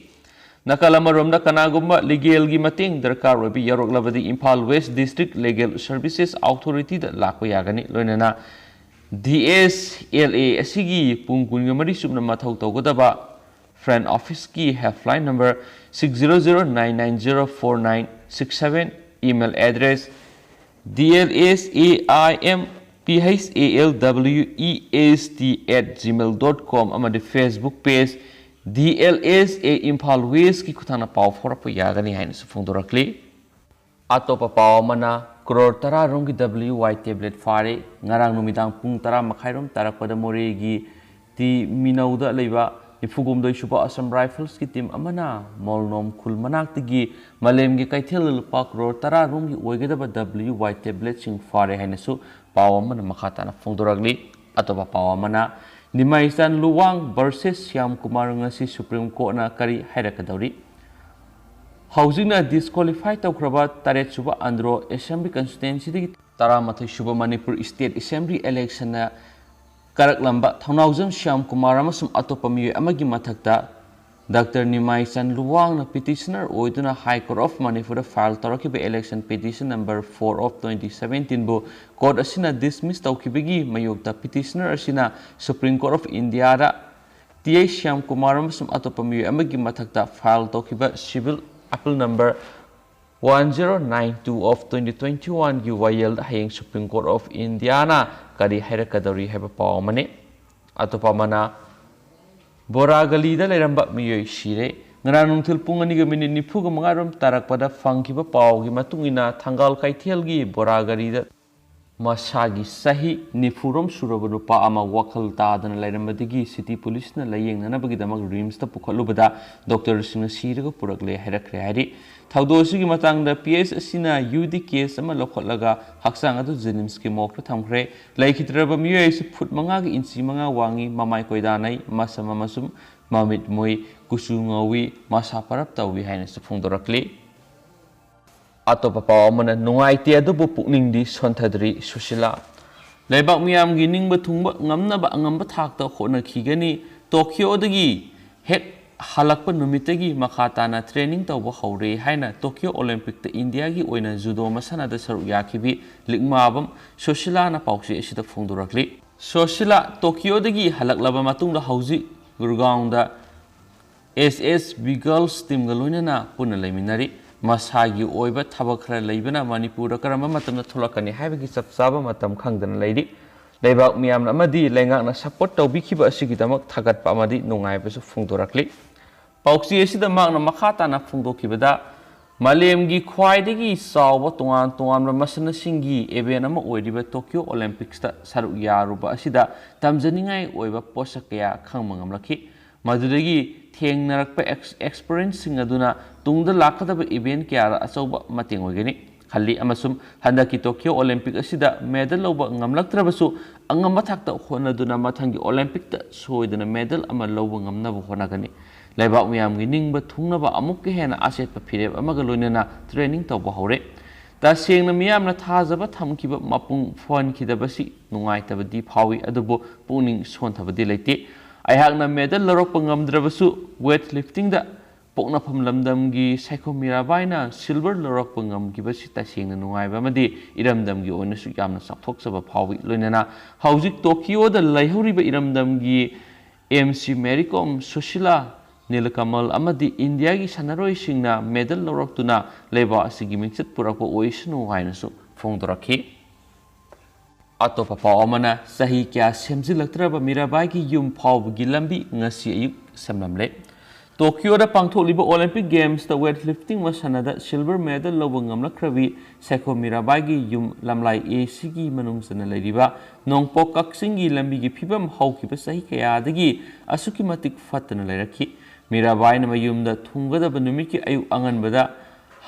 ꯅꯥꯀꯜ ꯑꯃꯔꯣꯝꯗ ꯀꯅꯥꯒꯨꯝꯕ ꯂꯤꯒꯦꯜꯒꯤ ꯃꯇꯦꯡ ꯗꯔꯀꯥꯔ ꯑꯣꯏꯕ ꯌꯥꯎꯔꯛꯂꯕꯗꯤ Imphal west district legal services ꯑꯣꯊꯣꯔꯤꯇꯤꯗ ꯂꯥꯛꯄ ꯌꯥꯒꯅꯤ꯫ ꯂꯣꯏꯅꯅ ꯗꯤ ꯑꯦꯁ ꯑꯦꯜ ꯑꯦ ꯑꯁꯤꯒꯤ ꯄꯨꯡ ꯀꯨꯟꯒ ꯃꯔꯤ ꯆꯨꯞꯅ ꯃꯊꯧ ꯇꯧꯒꯗꯕ ꯐ꯭ꯔꯟ ꯑꯣꯐꯤꯁꯀꯤ helpline number six zero zero nine nine zero four nine six seven, email address D L S A I M P H A L W E S T at gmail dot com ꯑꯃꯗꯤ Facebook page D L S A Imphal ꯋꯦꯁꯀꯤ ꯈꯨꯠꯊꯥꯡꯗ ꯄꯥꯎ ꯐꯥꯎꯔꯛꯄ ꯌꯥꯒꯅꯤ ꯍꯥꯏꯅꯁꯨ ꯐꯣꯡꯗꯣꯔꯛꯂꯤ꯫ ꯑꯇꯣꯞꯄ ꯄꯥꯎ ꯑꯃꯅ, ꯀ꯭ꯔꯣꯔ ꯇꯔꯥ ꯔꯣꯝꯒꯤ W Y tablet ꯐꯥꯔꯦ꯫ ꯉꯔꯥꯡ ꯅꯨꯃꯤꯗꯥꯡ ꯄꯨꯡ ꯇꯔꯥ ꯃꯈꯥꯏꯔꯣꯝ ꯇꯥꯔꯛꯄꯗ ꯃꯣꯔꯦꯒꯤ ꯇꯤ ꯃꯤꯅꯧꯗ ꯂꯩꯕ ꯅꯤꯐꯨꯍꯨꯝꯗꯣꯏ ꯁꯨꯕ ꯑꯁꯥꯝ ꯔꯥꯏꯐꯜꯁꯀꯤ ꯇꯤꯝ ꯑꯃꯅ ꯃꯣꯜꯅꯣꯝ ꯈꯨꯜ ꯃꯅꯥꯛꯇꯒꯤ ꯃꯥꯂꯦꯝꯒꯤ ꯀꯩꯊꯦꯜꯗ ꯂꯨꯄꯥ ꯀ꯭ꯔꯣꯔ ꯇꯔꯥ ꯔꯣꯝꯒꯤ ꯑꯣꯏꯒꯗꯕ W Y tabletꯁꯤꯡ ꯐꯥꯔꯦ ꯍꯥꯏꯅꯁꯨ ꯄꯥꯎ ꯑꯃꯅ ꯃꯈꯥ ꯇꯥꯅ ꯐꯣꯡꯗꯣꯔꯛꯂꯤ꯫ ꯑꯇꯣꯞꯄ ꯄꯥꯎ ꯑꯃꯅ, ꯅꯤꯃꯥꯏꯆꯥꯟ ꯂꯨꯋꯥꯡ versus ꯁ꯭ꯌꯥꯝ ꯀꯨꯃꯥꯔ ꯉꯁꯤ ꯁꯨꯄ꯭ꯔꯤꯝ ꯀꯣꯔꯠꯅ ꯀꯔꯤ ꯍꯥꯏꯔꯛꯀꯗꯧꯔꯤ? ꯍꯧꯖꯤꯛꯅ ꯗꯤꯁꯀ꯭ꯋꯥꯂꯤꯐꯥꯏ ꯇꯧꯈ꯭ꯔꯕ ꯇꯔꯦꯠ ꯁꯨꯕ ꯑꯟꯗ꯭ꯔꯣ ꯑꯦꯁꯦꯝꯕ꯭ꯂꯤ ꯀꯟꯁꯇꯤꯇ꯭ꯋꯦꯟꯁꯤꯗꯒꯤ ꯇꯔꯥꯃꯥꯊꯣꯏ ꯁꯨꯕ ꯃꯅꯤꯄꯨꯔ ꯁ꯭ꯇꯦꯠ ꯑꯦꯁꯦꯝꯕ꯭ꯂꯤ ꯏꯂꯦꯛꯁꯟꯅ ꯀꯥꯔꯛꯂꯝꯕ ꯊꯧꯅꯥꯎꯖꯝ ꯁ꯭ꯌꯥꯝ ꯀꯨꯃꯥꯔ ꯑꯃꯁꯨꯡ ꯑꯇꯣꯞꯄ ꯃꯤꯑꯣꯏ ꯑꯃꯒꯤ ꯃꯊꯛꯇ ꯗꯥꯛꯇꯔ ꯅꯤꯃꯥꯏꯆꯟ ꯂꯨꯋꯥꯡꯅ ꯄꯤꯇꯤꯁꯅꯔ ꯑꯣꯏꯗꯨꯅ ꯍꯥꯏ ꯀꯣꯔꯠ ꯑꯣꯐ ꯃꯅꯤꯄꯨꯔꯗ ꯐꯥꯏꯜ ꯇꯧꯔꯛꯈꯤꯕ election petition number four of twenty seventeenꯕꯨ ꯀꯣꯔꯠ ꯑꯁꯤꯅ ꯗꯤꯁꯃꯤꯁ ꯇꯧꯈꯤꯕꯒꯤ ꯃꯥꯌꯣꯛꯇ ꯄꯤꯇꯤꯁꯅꯔ ꯑꯁꯤꯅ ꯁꯨꯄ꯭ꯔꯤꯝ ꯀꯣꯔꯠ ꯑꯣꯐ ꯏꯟꯗꯤꯌꯥꯗ ꯇꯤ ꯑꯩꯆ ꯁ꯭ꯌꯥꯝ ꯀꯨꯃꯥꯔ ꯑꯃꯁꯨꯡ ꯑꯇꯣꯞꯄ ꯃꯤꯑꯣꯏ ꯑꯃꯒꯤ ꯃꯊꯛꯇ ꯐꯥꯏꯜ ꯇꯧꯈꯤꯕ civil appeal number one zero nine two of twenty twenty oneꯒꯤ ꯋꯥꯌꯦꯜꯗ ꯍꯌꯦꯡ ꯁꯨꯄ꯭ꯔꯤꯝ ꯀꯣꯔꯠ ꯑꯣꯐ ꯏꯟꯗꯤꯌꯥꯅ ꯀꯔꯤ ꯍꯥꯏꯔꯛꯀꯗꯧꯔꯤ ꯍꯥꯏꯕ ꯄꯥꯎ ꯑꯃꯅꯤ꯫ ꯑꯇꯣꯞꯄ ꯑꯃꯅ, ꯕꯣꯔꯥ ꯒꯂꯤꯗ ꯂꯩꯔꯝꯕ ꯃꯤꯑꯣꯏ ꯁꯤꯔꯦ꯫ ꯉꯔꯥꯡ ꯅꯨꯡꯊꯤꯜ ꯄꯨꯡ ꯑꯅꯤꯒ ꯃꯤꯅꯤꯠ ꯅꯤꯐꯨꯒ ꯃꯉꯥ ꯔꯣꯝ ꯇꯥꯔꯛꯄꯗ ꯐꯪꯈꯤꯕ ꯄꯥꯎꯒꯤ ꯃꯇꯨꯡ ꯏꯟꯅ, ꯊꯪꯒꯥꯜ ꯀꯩꯊꯦꯜꯒꯤ ꯕꯣꯔꯥ ꯒꯂꯤꯗ ꯃꯁꯥꯒꯤ ꯆꯍꯤ ꯅꯤꯐꯨ ꯔꯣꯝ ꯁꯨꯔꯕ ꯅꯨꯄꯥ ꯑꯃ ꯋꯥꯈꯜ ꯇꯥꯗꯅ ꯂꯩꯔꯝꯕꯗꯒꯤ ꯁꯤꯇꯤ ꯄꯨꯂꯤꯁꯅ ꯂꯥꯌꯦꯡꯅꯅꯕꯒꯤꯗꯃꯛ ꯔꯤꯝꯁꯇ ꯄꯨꯈꯠꯂꯨꯕꯗ ꯗꯣꯛꯇꯔꯁꯤꯡꯅ ꯁꯤꯔꯒ ꯄꯨꯔꯛꯂꯦ ꯍꯥꯏꯔꯛꯈ꯭ꯔꯦ ꯍꯥꯏꯔꯤ꯫ ꯊꯧꯗꯣꯛ ꯑꯁꯤꯒꯤ ꯃꯇꯥꯡꯗ ꯄꯤ ꯑꯩꯆ ꯑꯁꯤꯅ ꯌꯨ ꯗꯤ ꯀꯦꯁ ꯑꯃ ꯂꯧꯈꯠꯂꯒ ꯍꯛꯆꯥꯡ ꯑꯗꯨ ꯖꯦꯅꯤꯝꯁꯀꯤ ꯃꯣꯔꯒꯇ ꯊꯝꯈ꯭ꯔꯦ꯫ ꯂꯩꯈꯤꯗ꯭ꯔꯕ ꯃꯤꯑꯣꯏ ꯑꯁꯤ ꯐꯨꯠ ꯃꯉꯥꯒ ꯏꯟꯆꯤ ꯃꯉꯥ ꯋꯥꯡꯉꯤ, ꯃꯃꯥꯏ ꯀꯣꯏꯗꯥꯅꯩ, ꯃꯁꯝ ꯑꯃꯁꯨꯡ ꯃꯃꯤꯠ ꯃꯨꯏ, ꯀꯨꯆꯨ ꯉꯧꯏ, ꯃꯁꯥ ꯄꯔꯞ ꯇꯧꯏ ꯍꯥꯏꯅꯁꯨ ꯐꯣꯡꯗꯣꯔꯛꯂꯤ꯫ ꯑꯇꯣꯞꯄ ꯄꯥꯎ ꯑꯃꯅ, ꯅꯨꯡꯉꯥꯏꯇꯦ ꯑꯗꯨꯕꯨ ꯄꯨꯛꯅꯤꯡꯗꯤ ꯁꯣꯟꯊꯗ꯭ꯔꯤ ꯁꯨꯁꯤꯂꯥ꯫ ꯂꯩꯕꯥꯛ ꯃꯤꯌꯥꯝꯒꯤ ꯅꯤꯡꯕ ꯊꯨꯡꯕ ꯉꯝꯅꯕ ꯑꯉꯝꯕ ꯊꯥꯛꯇ ꯍꯣꯠꯅꯈꯤꯒꯅꯤ꯫ ꯇꯣꯀꯤꯌꯣꯗꯒꯤ ꯍꯦꯛ ꯍꯜꯂꯛꯄ ꯅꯨꯃꯤꯠꯇꯒꯤ ꯃꯈꯥ ꯇꯥꯅ training ꯇꯧꯕ ꯍꯧꯔꯦ ꯍꯥꯏꯅ ꯇꯣꯀꯤꯌꯣ ꯑꯣꯂꯤꯝꯄꯤꯛꯇ ꯏꯟꯗꯤꯌꯥꯒꯤ ꯑꯣꯏꯅ ꯖꯨꯗꯣ ꯃꯁꯥꯟꯅꯗ ꯁꯔꯨꯛ ꯌꯥꯈꯤꯕꯤ ꯂꯤꯛꯃꯥꯕꯝ ꯁꯣꯁꯤꯂꯥꯅ ꯄꯥꯎꯆꯦ ꯑꯁꯤꯗ ꯐꯣꯡꯗꯣꯔꯛꯂꯤ꯫ ꯁꯣꯁꯤꯂꯥ ꯇꯣꯀꯤꯌꯣꯗꯒꯤ ꯍꯜꯂꯛꯂꯕ ꯃꯇꯨꯡꯗ ꯍꯧꯖꯤꯛ ꯒꯨꯔꯒꯥꯎꯟꯗ ꯑꯦꯁ ꯑꯦꯁ ꯕꯤ ꯒꯔꯜꯁ ꯇꯤꯝꯒ ꯂꯣꯏꯅꯅ ꯄꯨꯟꯅ ꯂꯩꯃꯤꯟꯅꯔꯤ꯫ ꯃꯁꯥꯒꯤ ꯑꯣꯏꯕ ꯊꯕꯛ ꯈꯔ ꯂꯩꯕꯅ ꯃꯅꯤꯄꯨꯔꯗ ꯀꯔꯝꯕ ꯃꯇꯝꯗ ꯊꯣꯛꯂꯛꯀꯅꯤ ꯍꯥꯏꯕꯒꯤ ꯆꯞ ꯆꯥꯕ ꯃꯇꯝ ꯈꯪꯗꯅ ꯂꯩꯔꯤ꯫ ꯂꯩꯕꯥꯛ ꯃꯤꯌꯥꯝꯅ ꯑꯃꯗꯤ ꯂꯩꯉꯥꯛꯅ support ꯇꯧꯕꯤꯈꯤꯕ ꯑꯁꯤꯒꯤꯗꯃꯛ ꯊꯥꯒꯠꯄ ꯑꯃꯗꯤ ꯅꯨꯡꯉꯥꯏꯕꯁꯨ ꯐꯣꯡꯗꯣꯔꯛꯂꯤ꯫ ꯄꯥꯎꯆꯦ ꯑꯁꯤꯗ ꯃꯍꯥꯛꯅ ꯃꯈꯥ ꯇꯥꯅ ꯐꯣꯡꯗꯣꯛꯈꯤꯕꯗ, ꯃꯥꯂꯦꯝꯒꯤ ꯈ꯭ꯋꯥꯏꯗꯒꯤ ꯆꯥꯎꯕ ꯇꯣꯉꯥꯟ ꯇꯣꯉꯥꯟꯕ ꯃꯁꯥꯟꯅꯁꯤꯡꯒꯤ event ꯑꯃ ꯑꯣꯏꯔꯤꯕ ꯇꯣꯀꯤꯌꯣ ꯑꯣꯂꯤꯝꯄꯤꯛꯁꯇ ꯁꯔꯨꯛ ꯌꯥꯔꯨꯕ ꯑꯁꯤꯗ ꯇꯝꯖꯅꯤꯡꯉꯥꯏ ꯑꯣꯏꯕ ꯄꯣꯠꯁꯛ ꯀꯌꯥ ꯈꯪꯕ ꯉꯝꯂꯛꯈꯤ꯫ ꯃꯗꯨꯗꯒꯤ ꯊꯦꯡꯅꯔꯛꯄ ꯑꯦꯛꯁ-, experienceꯁꯤꯡ ꯑꯗꯨꯅ ꯇꯨꯡꯗ ꯂꯥꯛꯀꯗꯕ event ꯀꯌꯥꯗ ꯑꯆꯧꯕ ꯃꯇꯦꯡ ꯑꯣꯏꯒꯅꯤ ꯈꯜꯂꯤ, ꯑꯃꯁꯨꯡ ꯍꯟꯗꯛꯀꯤ ꯇꯣꯀꯤꯌꯣ ꯑꯣꯂꯤꯝꯄꯤꯛ ꯑꯁꯤꯗ medal ꯂꯧꯕ ꯉꯝꯂꯛꯇ꯭ꯔꯕꯁꯨ, ꯑꯉꯝꯕ ꯊꯥꯛꯇ ꯍꯣꯠꯅꯗꯨꯅ ꯃꯊꯪꯒꯤ ꯑꯣꯂꯤꯝꯄꯤꯛꯇ ꯁꯣꯏꯗꯅ medal ꯑꯃ ꯂꯧꯕ ꯉꯝꯅꯕ ꯍꯣꯠꯅꯒꯅꯤ꯫ ꯂꯩꯕꯥꯛ ꯃꯤꯌꯥꯝꯒꯤ ꯅꯤꯡꯕ ꯊꯨꯡꯅꯕ ꯑꯃꯨꯛꯀ ꯍꯦꯟꯅ ꯑꯆꯦꯠꯄ ꯐꯤꯔꯦꯞ ꯑꯃꯒ ꯂꯣꯏꯅꯅ training ꯇꯧꯕ ꯍꯧꯔꯦ꯫ ꯇꯁꯦꯡꯅ ꯃꯤꯌꯥꯝꯅ ꯊꯥꯖꯕ ꯊꯝꯈꯤꯕ ꯃꯄꯨꯡ ꯐꯥꯍꯟꯈꯤꯗꯕꯁꯤ ꯅꯨꯡꯉꯥꯏꯇꯕꯗꯤ ꯐꯥꯎꯏ, ꯑꯗꯨꯕꯨ ꯄꯨꯛꯅꯤꯡ ꯁꯣꯟꯊꯕꯗꯤ ꯂꯩꯇꯦ꯫ ꯑꯩꯍꯥꯛꯅ medal ꯂꯧꯔꯛꯄ ꯉꯝꯗ꯭ꯔꯕꯁꯨ, weightliftingꯗ ꯄꯣꯛꯅꯐꯝ ꯂꯝꯗꯝꯒꯤ ꯁꯥꯏꯈꯣꯝ ꯃꯤꯔꯥꯕꯥꯏꯅ silver ꯂꯧꯔꯛꯄ ꯉꯝꯈꯤꯕꯁꯤ ꯇꯁꯦꯡꯅ ꯅꯨꯡꯉꯥꯏꯕ ꯑꯃꯗꯤ ꯏꯔꯝꯗꯝꯒꯤ ꯑꯣꯏꯅꯁꯨ ꯌꯥꯝꯅ ꯆꯥꯎꯊꯣꯛꯆꯕ ꯐꯥꯎꯏ꯫ ꯂꯣꯏꯅꯅ ꯍꯧꯖꯤꯛ ꯇꯣꯀꯤꯌꯣꯗ ꯂꯩꯍꯧꯔꯤꯕ ꯏꯔꯝꯗꯝꯒꯤ ꯑꯦꯝ ꯁꯤ ꯃꯦꯔꯤ ꯀꯣꯝ, ꯁꯨꯁꯤꯂꯥ, ꯅꯤꯂꯀꯃꯜ ꯑꯃꯗꯤ ꯏꯟꯗꯤꯌꯥꯒꯤ ꯁꯥꯟꯅꯔꯣꯏꯁꯤꯡꯅ medal ꯂꯧꯔꯛꯇꯨꯅ ꯂꯩꯕꯥꯛ ꯑꯁꯤꯒꯤ ꯃꯤꯡꯆꯠ ꯄꯨꯔꯛꯄ ꯑꯣꯏꯁꯅꯨ ꯍꯥꯏꯅꯁꯨ ꯐꯣꯡꯗꯣꯔꯛꯈꯤ꯫ ꯑꯇꯣꯞꯄ ꯄꯥꯎ ꯑꯃꯅ, ꯆꯍꯤ ꯀꯌꯥ ꯁꯦꯝꯖꯤꯜꯂꯛꯇ꯭ꯔꯕ ꯃꯤꯔꯥꯕꯥꯏꯒꯤ ꯌꯨꯝ ꯐꯥꯎꯕꯒꯤ ꯂꯝꯕꯤ ꯉꯁꯤ ꯑꯌꯨꯛ ꯁꯦꯝꯂꯝꯂꯦ꯫ ꯇꯣꯀꯤꯌꯣꯗ ꯄꯥꯡꯊꯣꯛꯂꯤꯕ ꯑꯣꯂꯤꯝꯄꯤꯛ ꯒꯦꯝꯁꯇ weightlifting ꯃꯁꯥꯟꯅꯗ silver medal ꯂꯧꯕ ꯉꯝꯂꯛꯈ꯭ꯔꯕꯤ ꯁꯥꯏꯈꯣꯝ ꯃꯤꯔꯥꯕꯥꯏꯒꯤ ꯌꯨꯝ ꯂꯝꯂꯥꯏ ꯑꯦ ꯁꯤꯒꯤ ꯃꯅꯨꯡ ꯆꯟꯅ ꯂꯩꯔꯤꯕ ꯅꯣꯡꯄꯣꯛ ꯀꯛꯆꯤꯡꯒꯤ ꯂꯝꯕꯤꯒꯤ ꯐꯤꯕꯝ ꯍꯧꯈꯤꯕ ꯆꯍꯤ ꯀꯌꯥꯗꯒꯤ ꯑꯁꯨꯛꯀꯤ ꯃꯇꯤꯛ ꯐꯠꯇꯅ ꯂꯩꯔꯛꯈꯤ꯫ ꯃꯤꯔꯥꯕꯥꯏꯅ ꯃꯌꯨꯝꯗ ꯊꯨꯡꯒꯗꯕ ꯅꯨꯃꯤꯠꯀꯤ ꯑꯌꯨꯛ ꯑꯉꯟꯕꯗ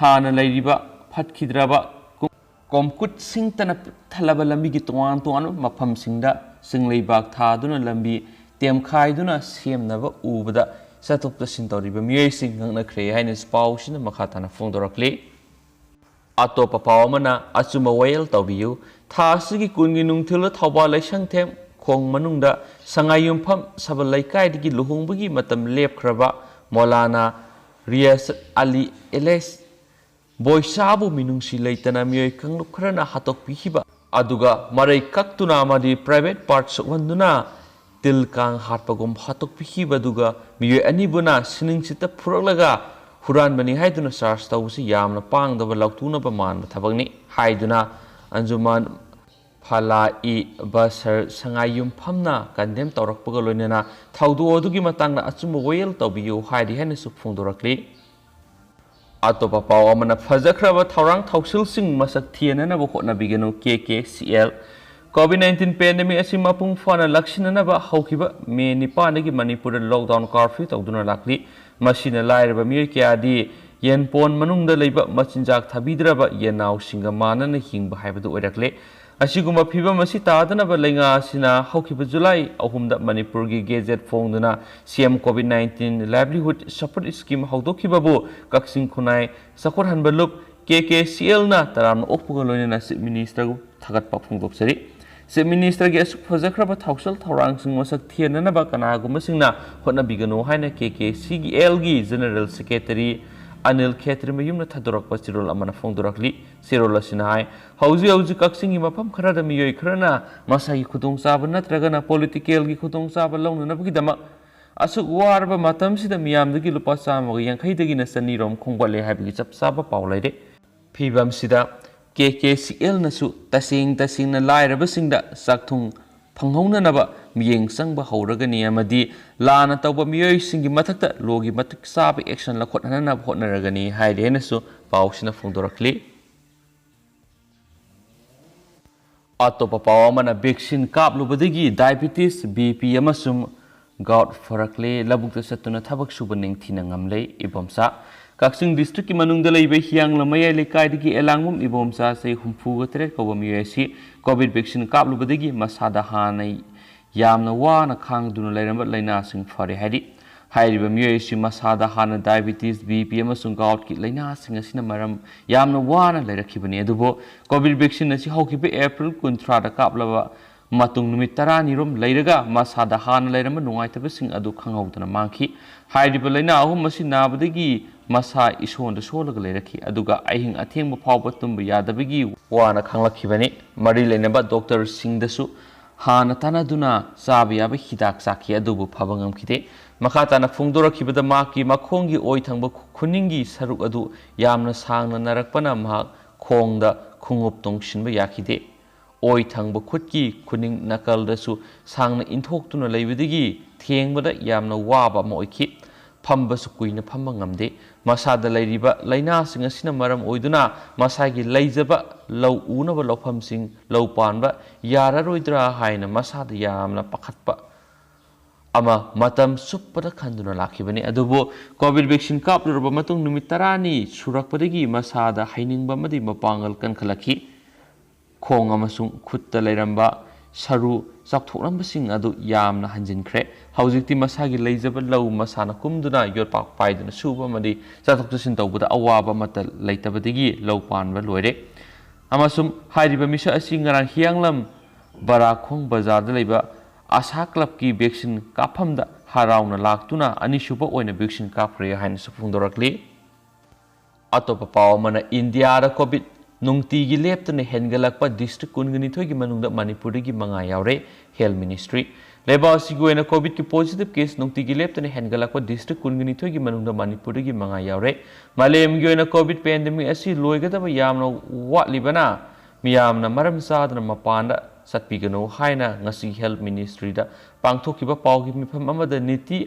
ꯍꯥꯟꯅ ꯂꯩꯔꯤꯕ ꯐꯠꯈꯤꯗ꯭ꯔꯕ ꯀꯣꯝꯀꯨꯠ ꯁꯤꯡꯇꯅ ꯄꯤꯛ ꯊꯜꯂꯕ ꯂꯝꯕꯤꯒꯤ ꯇꯣꯉꯥꯟ ꯇꯣꯉꯥꯟꯕ ꯃꯐꯝꯁꯤꯡꯗ ꯆꯤꯡ ꯂꯩꯕꯥꯛ ꯊꯥꯗꯨꯅ ꯂꯝꯕꯤ ꯇꯦꯝꯈꯥꯏꯗꯨꯅ ꯁꯦꯝꯅꯕ ꯎꯕꯗ ꯆꯠꯊꯣꯛ ꯆꯠꯁꯤꯟ ꯇꯧꯔꯤꯕ ꯃꯤꯑꯣꯏꯁꯤꯡ ꯉꯛꯅꯈ꯭ꯔꯦ ꯍꯥꯏꯅ ꯄꯥꯎꯁꯤꯅ ꯃꯈꯥ ꯇꯥꯅ ꯐꯣꯡꯗꯣꯔꯛꯂꯤ꯫ ꯑꯇꯣꯞꯄ ꯄꯥꯎ ꯑꯃꯅ, ꯑꯆꯨꯝꯕ ꯋꯥꯌꯦꯜ ꯇꯧꯕꯤꯌꯨ꯫ ꯊꯥ ꯑꯁꯤꯒꯤ ꯀꯨꯟꯒꯤ ꯅꯨꯡꯊꯤꯜꯗ ꯊꯧꯕꯥꯜ ꯂꯩꯁꯪꯊꯦꯝ ꯈꯣꯡ ꯃꯅꯨꯡꯗ ꯁꯉꯥꯏꯌꯨꯝꯐꯝ ꯁꯕꯜ ꯂꯩꯀꯥꯏꯗꯒꯤ ꯂꯨꯍꯣꯡꯕꯒꯤ ꯃꯇꯝ ꯂꯦꯞꯈ꯭ꯔꯕ ꯃꯣꯂꯥꯅꯥ ꯔꯤꯌꯥꯁꯠ ꯑꯂꯤ ꯑꯦꯂꯦꯁ ꯕꯣꯏꯁꯥꯕꯨ ꯃꯤꯅꯨꯡꯁꯤ ꯂꯩꯇꯅ ꯃꯤꯑꯣꯏ ꯀꯥꯡꯂꯨꯞ ꯈꯔꯅ ꯍꯥꯠꯇꯣꯛꯄꯤꯈꯤꯕ ꯑꯗꯨꯒ ꯃꯔꯩ ꯀꯛꯇꯨꯅ ꯑꯃꯗꯤ private part ꯁꯣꯛꯍꯟꯗꯨꯅ ꯇꯤꯜ ꯀꯥꯡ ꯍꯥꯠꯄꯒꯨꯝ ꯍꯥꯠꯇꯣꯛꯄꯤꯈꯤꯕ ꯑꯗꯨꯒ ꯃꯤꯑꯣꯏ ꯑꯅꯤꯕꯨꯅ ꯁꯤꯅꯤꯡꯁꯤꯠꯇ ꯐꯨꯔꯛꯂꯒ ꯍꯨꯔꯥꯟꯕꯅꯤ ꯍꯥꯏꯗꯨꯅ charge ꯇꯧꯕꯁꯤ ꯌꯥꯝꯅ ꯄꯥꯡꯗꯕ ꯂꯥꯎꯊꯣꯛꯅꯕ ꯃꯥꯟꯕ ꯊꯕꯛꯅꯤ ꯍꯥꯏꯗꯨꯅ ꯑꯟꯖꯨꯃꯥꯟ ꯐꯂꯥ ꯏ ꯕꯁꯔ ꯁꯉꯥꯏ ꯌꯨꯝꯐꯝꯅ condemn ꯇꯧꯔꯛꯄꯒ ꯂꯣꯏꯅꯅ ꯊꯧꯗꯣꯛ ꯑꯗꯨꯒꯤ ꯃꯇꯥꯡꯗ ꯑꯆꯨꯝꯕ ꯋꯥꯌꯦꯜ ꯇꯧꯕꯤꯌꯨ ꯍꯥꯏꯔꯤ ꯍꯥꯏꯅꯁꯨ ꯐꯣꯡꯗꯣꯔꯛꯂꯤ꯫ ꯑꯇꯣꯞꯄ ꯄꯥꯎ ꯑꯃꯅ, ꯐꯖꯈ꯭ꯔꯕ ꯊꯧꯔꯥꯡ ꯊꯧꯁꯤꯜꯁꯤꯡ ꯃꯁꯛ ꯊꯦꯟꯅꯅꯕ ꯍꯣꯠꯅꯕꯤꯒꯅꯨ, ꯀꯦ K C L. COVID nineteen pandemic ꯑꯁꯤ ꯃꯄꯨꯡ ꯐꯥꯅ ꯂꯥꯛꯁꯤꯟꯅꯅꯕ ꯍꯧꯈꯤꯕ ꯃꯦ ꯅꯤꯄꯥꯟꯗꯒꯤ ꯃꯅꯤꯄꯨꯔꯗ lockdown curfew ꯇꯧꯗꯨꯅ ꯂꯥꯛꯂꯤ꯫ ꯃꯁꯤꯅ ꯂꯥꯏꯔꯕ ꯃꯤꯑꯣꯏ ꯀꯌꯥꯗꯤ ꯌꯦꯟꯄꯣꯟ ꯃꯅꯨꯡꯗ ꯂꯩꯕ ꯃꯆꯤꯟꯖꯥꯛ ꯊꯥꯕꯤꯗ꯭ꯔꯕ ꯌꯦꯟꯅꯥꯎꯁꯤꯡꯒ ꯃꯥꯟꯅꯅ ꯍꯤꯡꯕ ꯍꯥꯏꯕꯗꯨ ꯑꯣꯏꯔꯛꯂꯦ꯫ ꯑꯁꯤꯒꯨꯝꯕ ꯐꯤꯚꯝ ꯑꯁꯤ ꯇꯥꯗꯅꯕ ꯂꯩꯉꯥꯛ ꯑꯁꯤꯅ ꯍꯧꯈꯤꯕ ꯖꯨꯂꯥꯏ ꯑꯍꯨꯝꯗ ꯃꯅꯤꯄꯨꯔꯒꯤ gazette ꯐꯣꯡꯗꯨꯅ ꯁꯤ M COVID nineteen livelihood support scheme ꯍꯧꯗꯣꯛꯈꯤꯕꯕꯨ ꯀꯛꯆꯤꯡ ꯈꯨꯟꯅꯥꯏ ꯆꯥꯎꯈꯠꯍꯟꯕ ꯂꯨꯞ, ꯀꯦ ꯀꯦ ꯁꯤ ꯑꯦꯜꯅ ꯇꯔꯥꯝꯅ ꯑꯣꯛꯄꯒ ꯂꯣꯏꯅꯅ Chief Ministerꯕꯨ ꯊꯥꯒꯠꯄ ꯐꯣꯡꯗꯣꯛꯆꯔꯤ꯫ Chief Ministerꯒꯤ ꯑꯁꯨꯛ ꯐꯖꯈ꯭ꯔꯕ ꯊꯧꯁꯤꯜ ꯊꯧꯔꯥꯡꯁꯤꯡ ꯃꯁꯛ ꯊꯦꯟꯅꯅꯕ ꯀꯅꯥꯒꯨꯝꯕꯁꯤꯡꯅ ꯍꯣꯠꯅꯕꯤꯒꯅꯨ ꯍꯥꯏꯅ ꯀꯦ ꯀꯦ ꯁꯤꯒꯤ ꯑꯦꯜꯒꯤ General Secretary ꯑꯅꯤꯜ ꯈꯦꯇ꯭ꯔꯤꯃꯌꯨꯝꯅ ꯊꯥꯗꯣꯔꯛꯄ ꯆꯦꯔꯣꯜ ꯑꯃꯅ ꯐꯣꯡꯗꯣꯔꯛꯂꯤ꯫ ꯆꯦꯔꯣꯜ ꯑꯁꯤꯅ ꯍꯥꯏ, ꯍꯧꯖꯤꯛ ꯍꯧꯖꯤꯛ ꯀꯛꯆꯤꯡꯒꯤ ꯃꯐꯝ ꯈꯔꯗ ꯃꯤꯑꯣꯏ ꯈꯔꯅ ꯃꯁꯥꯒꯤ ꯈꯨꯗꯣꯡꯆꯥꯕ ꯅꯠꯇ꯭ꯔꯒꯅ politicalꯒꯤ ꯈꯨꯗꯣꯡꯆꯥꯕ ꯂꯧꯅꯅꯕꯒꯤꯗꯃꯛ ꯑꯁꯨꯛ ꯋꯥꯔꯕ ꯃꯇꯝꯁꯤꯗ ꯃꯤꯌꯥꯝꯗꯒꯤ ꯂꯨꯄꯥ ꯆꯥꯝꯃꯒ ꯌꯥꯡꯈꯩꯗꯒꯤꯅ ꯆꯅꯤꯔꯣꯝ ꯈꯣꯝꯒꯠꯂꯦ ꯍꯥꯏꯕꯒꯤ ꯆꯞ ꯆꯥꯕ ꯄꯥꯎ ꯂꯩꯔꯦ꯫ ꯐꯤꯕꯝꯁꯤꯗ ꯀꯦ ꯀꯦ ꯁꯤ ꯑꯦꯜꯅꯁꯨ ꯇꯁꯦꯡ ꯇꯁꯦꯡꯅ ꯂꯥꯏꯔꯕꯁꯤꯡꯗ ꯆꯥꯛꯊꯨꯡ ꯐꯪꯍꯧꯅꯅꯕ ꯃꯤꯠꯌꯦꯡ ꯆꯪꯕ ꯍꯧꯔꯒꯅꯤ ꯑꯃꯗꯤ ꯂꯥꯟꯅ ꯇꯧꯕ ꯃꯤꯑꯣꯏꯁꯤꯡꯒꯤ ꯃꯊꯛꯇ ꯂꯣꯒꯤ ꯃꯇꯤꯛ ꯆꯥꯕ action ꯂꯧꯈꯠꯅꯅꯕ ꯍꯣꯠꯅꯔꯒꯅꯤ ꯍꯥꯏꯔꯤ ꯍꯥꯏꯅꯁꯨ ꯄꯥꯎꯁꯤꯅ ꯐꯣꯡꯗꯣꯔꯛꯂꯤ꯫ ꯑꯇꯣꯞꯄ ꯄꯥꯎ ꯑꯃꯅ, vaccine ꯀꯥꯞꯂꯨꯕꯗꯒꯤ diabetes, BP ꯑꯃꯁꯨꯡ gout ꯐꯔꯛꯂꯦ, ꯂꯧꯕꯨꯛꯇ ꯆꯠꯇꯨꯅ ꯊꯕꯛ ꯁꯨꯕ ꯅꯤꯡꯊꯤꯅ ꯉꯝꯂꯦ꯫ ꯏꯕꯣꯝꯆꯥ꯫ ꯀꯛꯆꯤꯡ districtꯀꯤ ꯃꯅꯨꯡꯗ ꯂꯩꯕ ꯍꯤꯌꯥꯡꯂꯝ ꯃꯌꯥꯏ ꯂꯩꯀꯥꯏꯗꯒꯤ ꯑꯦꯂꯥꯡꯕꯝ ꯏꯕꯣꯝꯆꯥ, ꯆꯍꯤ ꯍꯨꯝꯐꯨꯒ ꯇꯔꯦꯠ ꯀꯧꯕ ꯃꯤꯑꯣꯏ ꯑꯁꯤ COVID vaccine ꯀꯥꯞꯂꯨꯕꯗꯒꯤ ꯃꯁꯥꯗ ꯍꯥꯟꯅ ꯌꯥꯝꯅ ꯋꯥꯅ ꯈꯥꯡꯗꯨꯅ ꯂꯩꯔꯝꯕ ꯂꯥꯏꯅꯥꯁꯤꯡ ꯐꯔꯦ ꯍꯥꯏꯔꯤ꯫ ꯍꯥꯏꯔꯤꯕ ꯃꯤꯑꯣꯏ ꯑꯁꯤ ꯃꯁꯥꯗ ꯍꯥꯟꯅ diabetes, BP ꯑꯃꯁꯨꯡ goutꯀꯤ ꯂꯥꯏꯅꯥꯁꯤꯡ ꯑꯁꯤꯅ ꯃꯔꯝ ꯌꯥꯝꯅ ꯋꯥꯅ ꯂꯩꯔꯛꯈꯤꯕꯅꯤ, ꯑꯗꯨꯕꯨ COVID vaccine ꯑꯁꯤ ꯍꯧꯈꯤꯕ April ꯀꯨꯟꯊ꯭ꯔꯥꯗ ꯀꯥꯞꯂꯕ ꯃꯇꯨꯡ ꯅꯨꯃꯤꯠ ꯇꯔꯥꯅꯤꯔꯣꯝ ꯂꯩꯔꯒ ꯃꯁꯥꯗ ꯍꯥꯟꯅ ꯂꯩꯔꯝꯕ ꯅꯨꯡꯉꯥꯏꯇꯕꯁꯤꯡ ꯑꯗꯨ ꯈꯪꯍꯧꯗꯅ ꯃꯥꯡꯈꯤ꯫ ꯍꯥꯏꯔꯤꯕ ꯂꯥꯏꯅꯥ ꯑꯍꯨꯝ ꯑꯁꯤ ꯅꯥꯕꯗꯒꯤ ꯃꯁꯥ ꯏꯁꯣꯟꯗ ꯁꯣꯜꯂꯒ ꯂꯩꯔꯛꯈꯤ, ꯑꯗꯨꯒ ꯑꯍꯤꯡ ꯑꯊꯦꯡꯕ ꯐꯥꯎꯕ ꯇꯨꯝꯕ ꯌꯥꯗꯕꯒꯤ ꯋꯥꯅ ꯈꯥꯡꯂꯛꯈꯤꯕꯅꯤ꯫ ꯃꯔꯤ ꯂꯩꯅꯕ ꯗꯣꯛꯇꯔꯁꯤꯡꯗꯁꯨ ꯍꯥꯟꯅ ꯇꯥꯟꯅꯗꯨꯅ ꯆꯥꯕ ꯌꯥꯕ ꯍꯤꯗꯥꯛ ꯆꯥꯈꯤ, ꯑꯗꯨꯕꯨ ꯐꯕ ꯉꯝꯈꯤꯗꯦ꯫ ꯃꯈꯥ ꯇꯥꯅ ꯐꯣꯡꯗꯣꯔꯛꯈꯤꯕꯗ, ꯃꯍꯥꯛꯀꯤ ꯃꯈꯣꯡꯒꯤ ꯑꯣꯏ ꯊꯪꯕ ꯈꯨꯅꯤꯡꯒꯤ ꯁꯔꯨꯛ ꯑꯗꯨ ꯌꯥꯝꯅ ꯁꯥꯡꯅ ꯅꯥꯔꯛꯄꯅ ꯃꯍꯥꯛ ꯈꯣꯡꯗ ꯈꯣꯡꯎꯞ ꯇꯣꯡꯁꯤꯟꯕ ꯌꯥꯈꯤꯗꯦ꯫ ꯑꯣꯏ ꯊꯪꯕ ꯈꯨꯠꯀꯤ ꯈꯨꯅꯤꯡ ꯅꯥꯀꯜꯗꯁꯨ ꯁꯥꯡꯅ ꯏꯟꯊꯣꯛꯇꯨꯅ ꯂꯩꯕꯗꯒꯤ ꯊꯦꯡꯕꯗ ꯌꯥꯝꯅ ꯋꯥꯕ ꯑꯃ ꯑꯣꯏꯈꯤ꯫ ꯐꯝꯕꯁꯨ ꯀꯨꯏꯅ ꯐꯝꯕ ꯉꯝꯗꯦ꯫ ꯃꯁꯥꯗ ꯂꯩꯔꯤꯕ ꯂꯥꯏꯅꯥꯁꯤꯡ ꯑꯁꯤꯅ ꯃꯔꯝ ꯑꯣꯏꯗꯨꯅ ꯃꯁꯥꯒꯤ ꯂꯩꯖꯕ ꯂꯧ ꯎꯅꯕ ꯂꯧꯐꯝꯁꯤꯡ ꯂꯧ ꯄꯥꯟꯕ ꯌꯥꯔꯔꯣꯏꯗ꯭ꯔꯥ ꯍꯥꯏꯅ ꯃꯁꯥꯗ ꯌꯥꯝꯅ ꯄꯥꯈꯠꯄ ꯑꯃ ꯃꯇꯝ ꯆꯨꯞꯄꯗ ꯈꯟꯗꯨꯅ ꯂꯥꯛꯈꯤꯕꯅꯤ꯫ ꯑꯗꯨꯕꯨ ꯀꯣꯚꯤꯗ ꯚꯦꯛꯁꯤꯟ ꯀꯥꯞꯂꯨꯔꯕ ꯃꯇꯨꯡ ꯅꯨꯃꯤꯠ ꯇꯔꯥꯅꯤ ꯁꯨꯔꯛꯄꯗꯒꯤ ꯃꯁꯥꯗ ꯍꯩꯅꯤꯡꯕ ꯑꯃꯗꯤ ꯃꯄꯥꯡꯒꯜ ꯀꯟꯈꯠꯂꯛꯈꯤ꯫ ꯈꯣꯡ ꯑꯃꯁꯨꯡ ꯈꯨꯠꯇ ꯂꯩꯔꯝꯕ ꯁꯔꯨ ꯆꯥꯎꯊꯣꯛꯂꯝꯕꯁꯤꯡ ꯑꯗꯨ ꯌꯥꯝꯅ ꯍꯟꯖꯤꯟꯈ꯭ꯔꯦ꯫ ꯍꯧꯖꯤꯛꯇꯤ ꯃꯁꯥꯒꯤ ꯂꯩꯖꯕ ꯂꯧ ꯃꯁꯥꯅ ꯀꯨꯝꯗꯨꯅ ꯌꯣꯠꯄꯥꯛ ꯄꯥꯏꯗꯨꯅ ꯁꯨꯕ ꯑꯃꯗꯤ ꯆꯠꯊꯣꯛ ꯆꯠꯁꯤꯟ ꯇꯧꯕꯗ ꯑꯋꯥꯕ ꯑꯃꯠꯇ ꯂꯩꯇꯕꯗꯒꯤ ꯂꯧ ꯄꯥꯟꯕ ꯂꯣꯏꯔꯦ꯫ ꯑꯃꯁꯨꯡ ꯍꯥꯏꯔꯤꯕ ꯃꯤꯁꯛ ꯑꯁꯤ ꯉꯔꯥꯡ ꯍꯤꯌꯥꯡꯂꯝ ꯕꯔꯥꯈꯣꯡ ꯕꯖꯥꯔꯗ ꯂꯩꯕ ꯑꯁꯥ ꯀ꯭ꯂꯕꯀꯤ ꯚꯦꯛꯁꯤꯟ ꯀꯥꯞꯐꯝꯗ ꯍꯔꯥꯎꯅ ꯂꯥꯛꯇꯨꯅ ꯑꯅꯤꯁꯨꯕ ꯑꯣꯏꯅ ꯚꯦꯛꯁꯤꯟ ꯀꯥꯞꯈ꯭ꯔꯦ ꯍꯥꯏꯅꯁꯨ ꯐꯣꯡꯗꯣꯔꯛꯂꯤ꯫ ꯑꯇꯣꯞꯄ ꯄꯥꯎ ꯑꯃꯅ, ꯏꯟꯗꯤꯌꯥꯗ ꯀꯣꯚꯤꯗ ꯅꯨꯡꯇꯤꯒꯤ ꯂꯦꯞꯇꯅ ꯍꯦꯟꯒꯠꯂꯛꯄ, ꯗꯤꯁꯇ꯭ꯔꯤꯛ ꯀꯨꯟꯒ ꯅꯤꯊꯣꯏꯒꯤ ꯃꯅꯨꯡꯗ ꯃꯅꯤꯄꯨꯔꯗꯒꯤ ꯃꯉꯥ ꯌꯥꯎꯔꯦ, ꯍꯦꯜꯊ ꯃꯤꯅꯤꯁꯇ꯭ꯔꯤ꯫ ꯂꯩꯕꯥꯛ ꯑꯁꯤꯒꯤ ꯑꯣꯏꯅ ꯀꯣꯚꯤꯗꯀꯤ ꯄꯣꯖꯤꯇꯤꯚ ꯀꯦꯁ ꯅꯨꯡꯇꯤꯒꯤ ꯂꯦꯞꯇꯅ ꯍꯦꯟꯒꯠꯂꯛꯄ, ꯗꯤꯁꯇ꯭ꯔꯤꯛ ꯀꯨꯟꯒ ꯅꯤꯊꯣꯏꯒꯤ ꯃꯅꯨꯡꯗ ꯃꯅꯤꯄꯨꯔꯗꯒꯤ ꯃꯉꯥ ꯌꯥꯎꯔꯦ꯫ ꯃꯥꯂꯦꯝꯒꯤ ꯑꯣꯏꯅ ꯀꯣꯚꯤꯗ ꯄꯦꯟꯗꯦꯃꯤꯛ ꯑꯁꯤ ꯂꯣꯏꯒꯗꯕ ꯌꯥꯝꯅ ꯋꯥꯠꯂꯤꯕꯅ, ꯃꯤꯌꯥꯝꯅ ꯃꯔꯝ ꯆꯥꯗꯅ ꯃꯄꯥꯟꯗ ꯆꯠꯄꯤꯒꯅꯨ ꯍꯥꯏꯅ ꯉꯁꯤ ꯍꯦꯜꯊ ꯃꯤꯅꯤꯁꯇ꯭ꯔꯤꯗ ꯄꯥꯡꯊꯣꯛꯈꯤꯕ ꯄꯥꯎꯒꯤ ꯃꯤꯐꯝ ꯑꯃꯗ ꯅꯤꯇꯤ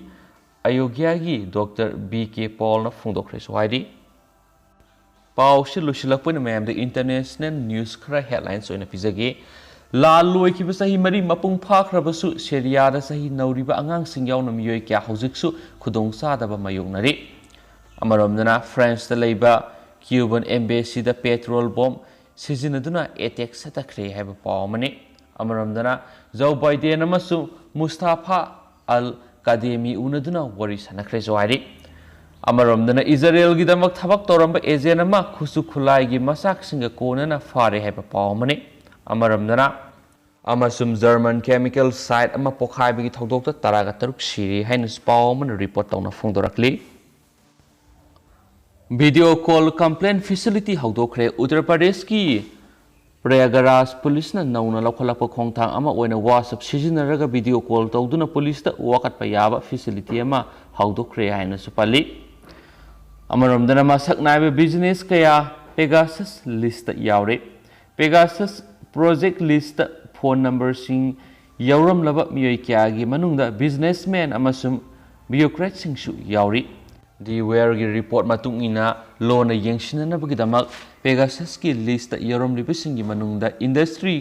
ꯑꯌꯣꯒ꯭ꯌꯥꯒꯤ ꯗꯣꯛꯇꯔ ꯕꯤ ꯀꯦ ꯄꯣꯜꯅ ꯐꯣꯡꯗꯣꯛꯈ꯭ꯔꯦꯁꯨ ꯍꯥꯏꯔꯤ꯫ ꯄꯥꯎꯁꯤ ꯂꯣꯏꯁꯤꯜꯂꯛꯄ ꯑꯣꯏꯅ ꯃꯌꯥꯝꯗ ꯏꯟꯇꯔꯅꯦꯁꯅꯦꯜ ꯅ꯭ꯌꯨꯁ ꯈꯔ ꯍꯦꯗꯂꯥꯏꯟꯁ ꯑꯣꯏꯅ ꯄꯤꯖꯒꯦ꯫ ꯂꯥꯜ ꯂꯣꯏꯈꯤꯕ ꯆꯍꯤ ꯃꯔꯤ ꯃꯄꯨꯡ ꯐꯥꯈ꯭ꯔꯕꯁꯨ ꯁꯦꯔꯤꯌꯥꯗ ꯆꯍꯤ ꯅꯧꯔꯤꯕ ꯑꯉꯥꯡꯁꯤꯡ ꯌꯥꯎꯅ ꯃꯤꯑꯣꯏ ꯀꯌꯥ ꯍꯧꯖꯤꯛꯁꯨ ꯈꯨꯗꯣꯡꯆꯥꯗꯕ ꯃꯥꯌꯣꯛꯅꯔꯤ꯫ ꯑꯃꯔꯣꯝꯗꯅ ꯐ꯭ꯔꯥꯟꯁꯇ ꯂꯩꯕ ꯀ꯭ꯌꯨꯕꯟ ꯑꯦꯝꯕꯦꯁꯤꯗ ꯄꯦꯇ꯭ꯔꯣꯜ ꯕꯣꯝ ꯁꯤꯖꯤꯟꯅꯗꯨꯅ ꯑꯦꯇꯦꯛ ꯆꯠꯊꯈ꯭ꯔꯦ ꯍꯥꯏꯕ ꯄꯥꯎ ꯑꯃꯅꯤ꯫ ꯑꯃꯔꯣꯝꯗꯅ ꯖꯣ ꯕꯥꯏꯗꯦꯟ ꯑꯃꯁꯨꯡ ꯃꯨꯁꯇꯥꯐꯥ ꯑꯜ ꯀꯥꯗꯦꯃꯤ ꯎꯅꯗꯨꯅ ꯋꯥꯔꯤ ꯁꯥꯟꯅꯈ꯭ꯔꯦꯁꯨ ꯍꯥꯏꯔꯤ꯫ ꯑꯃꯔꯣꯝꯗꯅ ꯏꯖꯔꯦꯜꯒꯤꯗꯃꯛ ꯊꯕꯛ ꯇꯧꯔꯝꯕ ꯑꯦꯖꯦꯟ ꯑꯃ ꯈꯨꯠꯁꯨ ꯈꯨꯠꯂꯥꯏꯒꯤ ꯃꯆꯥꯛꯁꯤꯡꯒ ꯀꯣꯟꯅꯅ ꯐꯥꯔꯦ ꯍꯥꯏꯕ ꯄꯥꯎ ꯑꯃꯅꯤ꯫ ꯑꯃꯔꯣꯝꯗꯅ ꯑꯃꯁꯨꯡ ꯖꯔꯃꯟ ꯀꯦꯃꯤꯀꯦꯜ ꯁꯥꯏꯠ ꯑꯃ ꯄꯣꯈꯥꯏꯕꯒꯤ ꯊꯧꯗꯣꯛꯇ ꯇꯔꯥꯒ ꯇꯔꯨꯛ ꯁꯤꯔꯤ ꯍꯥꯏꯅꯁꯨ ꯄꯥꯎ ꯑꯃꯅ ꯔꯤꯄꯣꯔꯠ ꯇꯧꯅ ꯐꯣꯡꯗꯣꯔꯛꯂꯤ꯫ ꯚꯤꯗꯤꯑꯣ ꯀꯣꯜ ꯀꯝꯄ꯭ꯂꯦꯟ ꯐꯦꯁꯤꯂꯤꯇꯤ ꯍꯧꯗꯣꯛꯈ꯭ꯔꯦ꯫ ꯎꯠꯇꯔ ꯄ꯭ꯔꯗꯦꯁꯀꯤ ꯄ꯭ꯔꯌꯥꯒꯔꯥꯖ ꯄꯨꯂꯤꯁꯅ ꯅꯧꯅ ꯂꯧꯈꯠꯂꯛꯄ ꯈꯣꯡꯊꯥꯡ ꯑꯃ ꯑꯣꯏꯅ WhatsApp ꯁꯤꯖꯤꯟꯅꯔꯒ ꯚꯤꯗꯤꯑꯣ ꯀꯣꯜ ꯇꯧꯗꯨꯅ ꯄꯨꯂꯤꯁꯇ ꯋꯥꯀꯠꯄ ꯌꯥꯕ ꯐꯦꯁꯤꯂꯤꯇꯤ ꯑꯃ ꯍꯧꯗꯣꯛꯈ꯭ꯔꯦ ꯍꯥꯏꯅꯁꯨ ꯄꯜꯂꯤ꯫ ꯑꯃꯔꯣꯝꯗꯅ ꯃꯁꯛ ꯅꯥꯏꯕ ꯕꯤꯖꯤꯅꯦꯁ ꯀꯌꯥ ꯄꯦꯒꯥꯁꯁ ꯂꯤꯁꯇ ꯌꯥꯎꯔꯤ꯫ ꯄꯦꯒꯥꯁꯁ ꯄ꯭ꯔꯣꯖꯦꯛ ꯂꯤꯁꯇ ꯐꯣꯟ ꯅꯝꯕꯔꯁꯤꯡ ꯌꯥꯎꯔꯝꯂꯕ ꯃꯤꯑꯣꯏ ꯀꯌꯥꯒꯤ ꯃꯅꯨꯡꯗ ꯕꯤꯖꯤꯅꯦꯁꯃꯦꯟ ꯑꯃꯁꯨꯡ ꯕ꯭ꯌꯨꯔꯣꯀ꯭ꯔꯦꯠꯁꯤꯡꯁꯨ ꯌꯥꯎꯔꯤ꯫ ꯗꯤ ꯋꯦꯌꯔꯒꯤ ꯔꯤꯄꯣꯔꯠ ꯃꯇꯨꯡ ꯏꯟꯅ ꯂꯣꯟꯅ ꯌꯦꯡꯁꯤꯟꯅꯅꯕꯒꯤꯗꯃꯛ ꯄꯦꯒꯥꯁꯁꯀꯤ ꯂꯤꯁꯇ ꯌꯥꯎꯔꯝꯂꯤꯕꯁꯤꯡꯒꯤ ꯃꯅꯨꯡꯗ ꯏꯟꯗꯁꯇ꯭ꯔꯤ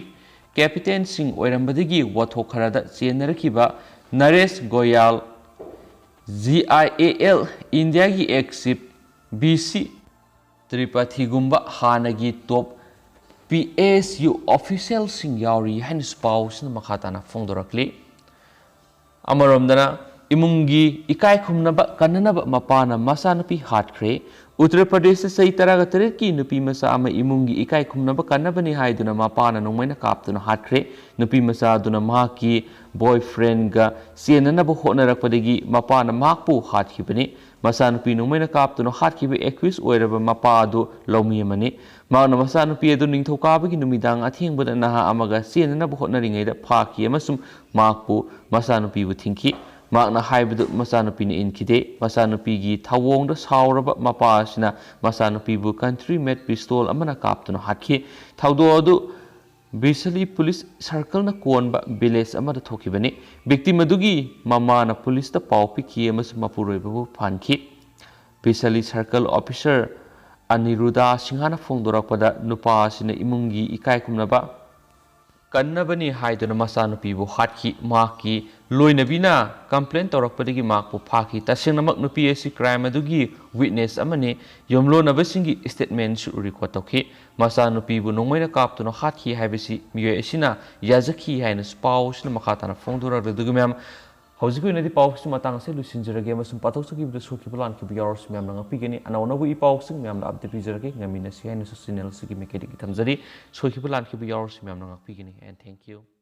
ꯀꯦꯄꯤꯇꯦꯟꯁꯤꯡ ꯑꯣꯏꯔꯝꯕꯗꯒꯤ ꯋꯥꯊꯣꯛ ꯈꯔꯗ ꯆꯦꯟꯅꯔꯛꯈꯤꯕ ꯅꯔꯦꯁ ꯒꯣꯌꯥꯜ, ꯖꯤ ꯑꯥꯏ ꯑꯦ ꯑꯦꯜ ꯏꯟꯗꯤꯌꯥꯒꯤ ꯑꯦꯛꯁ ꯆꯤꯐ ꯕꯤ ꯁꯤ ꯇ꯭ꯔꯤꯄꯥꯊꯤꯒꯨꯝꯕ ꯍꯥꯟꯅꯒꯤ ꯇꯣꯞ ꯄꯤ ꯑꯦꯁ ꯌꯨ ꯑꯣꯐꯤꯁꯤꯌꯦꯜꯁꯤꯡ ꯌꯥꯎꯔꯤ ꯍꯥꯏꯅꯁꯨ ꯄꯥꯎꯁꯤꯅ ꯃꯈꯥ ꯇꯥꯅ ꯐꯣꯡꯗꯣꯔꯛꯂꯤ꯫ ꯑꯃꯔꯣꯝꯗꯅ ꯏꯃꯨꯡꯒꯤ ꯏꯀꯥꯏ ꯈꯨꯝꯅꯕ ꯀꯟꯅꯅꯕ ꯃꯄꯥꯅ ꯃꯆꯥꯅꯨꯄꯤ ꯍꯥꯠꯈ꯭ꯔꯦ꯫ ꯎꯠꯇꯔ ꯄ꯭ꯔꯗꯦꯁꯇ ꯆꯍꯤ ꯇꯔꯥꯒ ꯇꯔꯦꯠꯀꯤ ꯅꯨꯄꯤ ꯃꯆꯥ ꯑꯃ ꯏꯃꯨꯡꯒꯤ ꯏꯀꯥꯏ ꯈꯨꯝꯅꯕ ꯀꯟꯅꯕꯅꯤ ꯍꯥꯏꯗꯨꯅ ꯃꯄꯥꯅ ꯅꯣꯡꯃꯩꯅ ꯀꯥꯞꯇꯨꯅ ꯍꯥꯠꯈ꯭ꯔꯦ꯫ ꯅꯨꯄꯤ ꯃꯆꯥ ꯑꯗꯨꯅ ꯃꯍꯥꯛꯀꯤ ꯕꯣꯏꯐ꯭ꯔꯦꯟꯒ ꯆꯦꯟꯅꯅꯕ ꯍꯣꯠꯅꯔꯛꯄꯗꯒꯤ ꯃꯄꯥꯅ ꯃꯍꯥꯛꯄꯨ ꯍꯥꯠꯈꯤꯕꯅꯤ꯫ ꯃꯆꯥꯅꯨꯄꯤ ꯅꯣꯡꯃꯩꯅ ꯀꯥꯞꯇꯨꯅ ꯍꯥꯠꯈꯤꯕ ꯑꯦꯀ꯭ꯌꯨꯁ ꯑꯣꯏꯔꯕ ꯃꯄꯥ ꯑꯗꯨ ꯂꯧꯃꯤ ꯑꯃꯅꯤ꯫ ꯃꯍꯥꯛꯅ ꯃꯆꯥꯅꯨꯄꯤ ꯑꯗꯨ ꯅꯤꯡꯊꯧꯀꯥꯕꯒꯤ ꯅꯨꯃꯤꯗꯥꯡ ꯑꯊꯦꯡꯕꯗ ꯅꯍꯥ ꯑꯃꯒ ꯆꯦꯟꯅꯅꯕ ꯍꯣꯠꯅꯔꯤꯉꯩꯗ ꯐꯥꯈꯤ ꯑꯃꯁꯨꯡ ꯃꯍꯥꯛꯄꯨ ꯃꯆꯥꯅꯨꯄꯤꯕꯨ ꯊꯤꯡꯈꯤ꯫ ꯃꯍꯥꯛꯅ ꯍꯥꯏꯕꯗꯨ ꯃꯆꯥꯅꯨꯄꯤꯅ ꯏꯟꯈꯤꯗꯦ꯫ ꯃꯆꯥꯅꯨꯄꯤꯒꯤ ꯊꯧꯑꯣꯡꯗ ꯁꯥꯎꯔꯕ ꯃꯄꯥ ꯑꯁꯤꯅ ꯃꯆꯥꯅꯨꯄꯤꯕꯨ ꯀꯟꯇ꯭ꯔꯤ ꯃꯦꯗ ꯄꯤꯁꯇꯣꯜ ꯑꯃꯅ ꯀꯥꯞꯇꯨꯅ ꯍꯥꯠꯈꯤ꯫ ꯊꯧꯗꯣꯛ ꯑꯗꯨ ꯕꯤꯁꯂꯤ ꯄꯨꯂꯤꯁ ꯁꯔꯀꯜꯅ ꯀꯣꯟꯕ ꯚꯤꯂꯦꯖ ꯑꯃꯗ ꯊꯣꯛꯈꯤꯕꯅꯤ꯫ ꯚꯤꯛꯇꯤꯝ ꯑꯗꯨꯒꯤ ꯃꯃꯥꯅ ꯄꯨꯂꯤꯁꯇ ꯄꯥꯎ ꯄꯤꯈꯤ ꯑꯃꯁꯨꯡ ꯃꯄꯨꯔꯣꯏꯕꯕꯨ ꯐꯥꯍꯟꯈꯤ꯫ ꯕꯤꯁꯂꯤ ꯁꯔꯀꯜ ꯑꯣꯐꯤꯁꯔ ꯑꯅꯤꯔꯨꯗꯥ ꯁꯤꯡꯍꯥꯅ ꯐꯣꯡꯗꯣꯔꯛꯄꯗ, ꯅꯨꯄꯥ ꯑꯁꯤꯅ ꯏꯃꯨꯡꯒꯤ ꯏꯀꯥꯏ ꯈꯨꯝꯅꯕ ꯀꯟꯅꯕꯅꯤ ꯍꯥꯏꯗꯨꯅ ꯃꯆꯥꯅꯨꯄꯤꯕꯨ ꯍꯥꯠꯈꯤ꯫ ꯃꯍꯥꯛꯀꯤ ꯂꯣꯏꯅꯕꯤꯅ ꯀꯝꯄ꯭ꯂꯦꯟ ꯇꯧꯔꯛꯄꯗꯒꯤ ꯃꯍꯥꯛꯄꯨ ꯐꯥꯈꯤ꯫ ꯇꯁꯦꯡꯅꯃꯛ ꯅꯨꯄꯤ ꯑꯁꯤ ꯀ꯭ꯔꯥꯏꯝ ꯑꯗꯨꯒꯤ ꯋꯤꯠꯅꯦꯁ ꯑꯃꯅꯤ꯫ ꯌꯨꯝꯂꯣꯟꯅꯕꯁꯤꯡꯒꯤ ꯁ꯭ꯇꯦꯠꯃꯦꯟꯁꯨ ꯔꯦꯀꯣꯔꯗ ꯇꯧꯈꯤ꯫ ꯃꯆꯥꯅꯨꯄꯤꯕꯨ ꯅꯣꯡꯃꯩꯅ ꯀꯥꯞꯇꯨꯅ ꯍꯥꯠꯈꯤ ꯍꯥꯏꯕꯁꯤ ꯃꯤꯑꯣꯏ ꯑꯁꯤꯅ ꯌꯥꯖꯈꯤ ꯍꯥꯏꯅꯁꯨ ꯄꯥꯎ ꯑꯁꯤꯅ ꯃꯈꯥ ꯇꯥꯅ ꯐꯣꯡꯗꯣꯔꯛꯂꯤ꯫ ꯑꯗꯨꯒ ꯃꯌꯥꯝ, ꯍꯧꯖꯤꯛꯀꯤ ꯑꯣꯏꯅꯗꯤ ꯄꯥꯎ ꯑꯁꯤ ꯃꯇꯥꯡ ꯑꯁꯤ ꯂꯣꯏꯁꯤꯟꯖꯔꯒꯦ ꯑꯃꯁꯨꯡ ꯄꯥꯊꯣꯛꯆꯈꯤꯕꯗ ꯁꯣꯏꯈꯤꯕ ꯂꯥꯟꯈꯤꯕ ꯌꯥꯎꯔꯁꯨ ꯃꯌꯥꯝꯅ ꯉꯥꯛꯄꯤꯒꯅꯤ꯫ ꯑꯅꯧ ꯑꯅꯧꯕ ꯏ ꯄꯥꯎꯁꯤꯡ ꯃꯌꯥꯝꯅ ꯑꯞꯗꯦꯠ ꯄꯤꯖꯔꯒꯦ꯫ ꯉꯝꯃꯤꯟꯅꯁꯤ ꯍꯥꯏꯅꯁꯨ ꯆꯦꯅꯦꯜ ꯑꯁꯤꯒꯤ ꯃꯥꯏꯀꯩꯗꯒꯤ ꯊꯝꯖꯔꯤ꯫ ꯁꯣꯏꯈꯤꯕ ꯂꯥꯟꯈꯤꯕ ꯌꯥꯎꯔꯁꯨ ꯃꯌꯥꯝꯅ ꯉꯥꯛꯄꯤꯒꯅꯤ꯫ And thank you꯫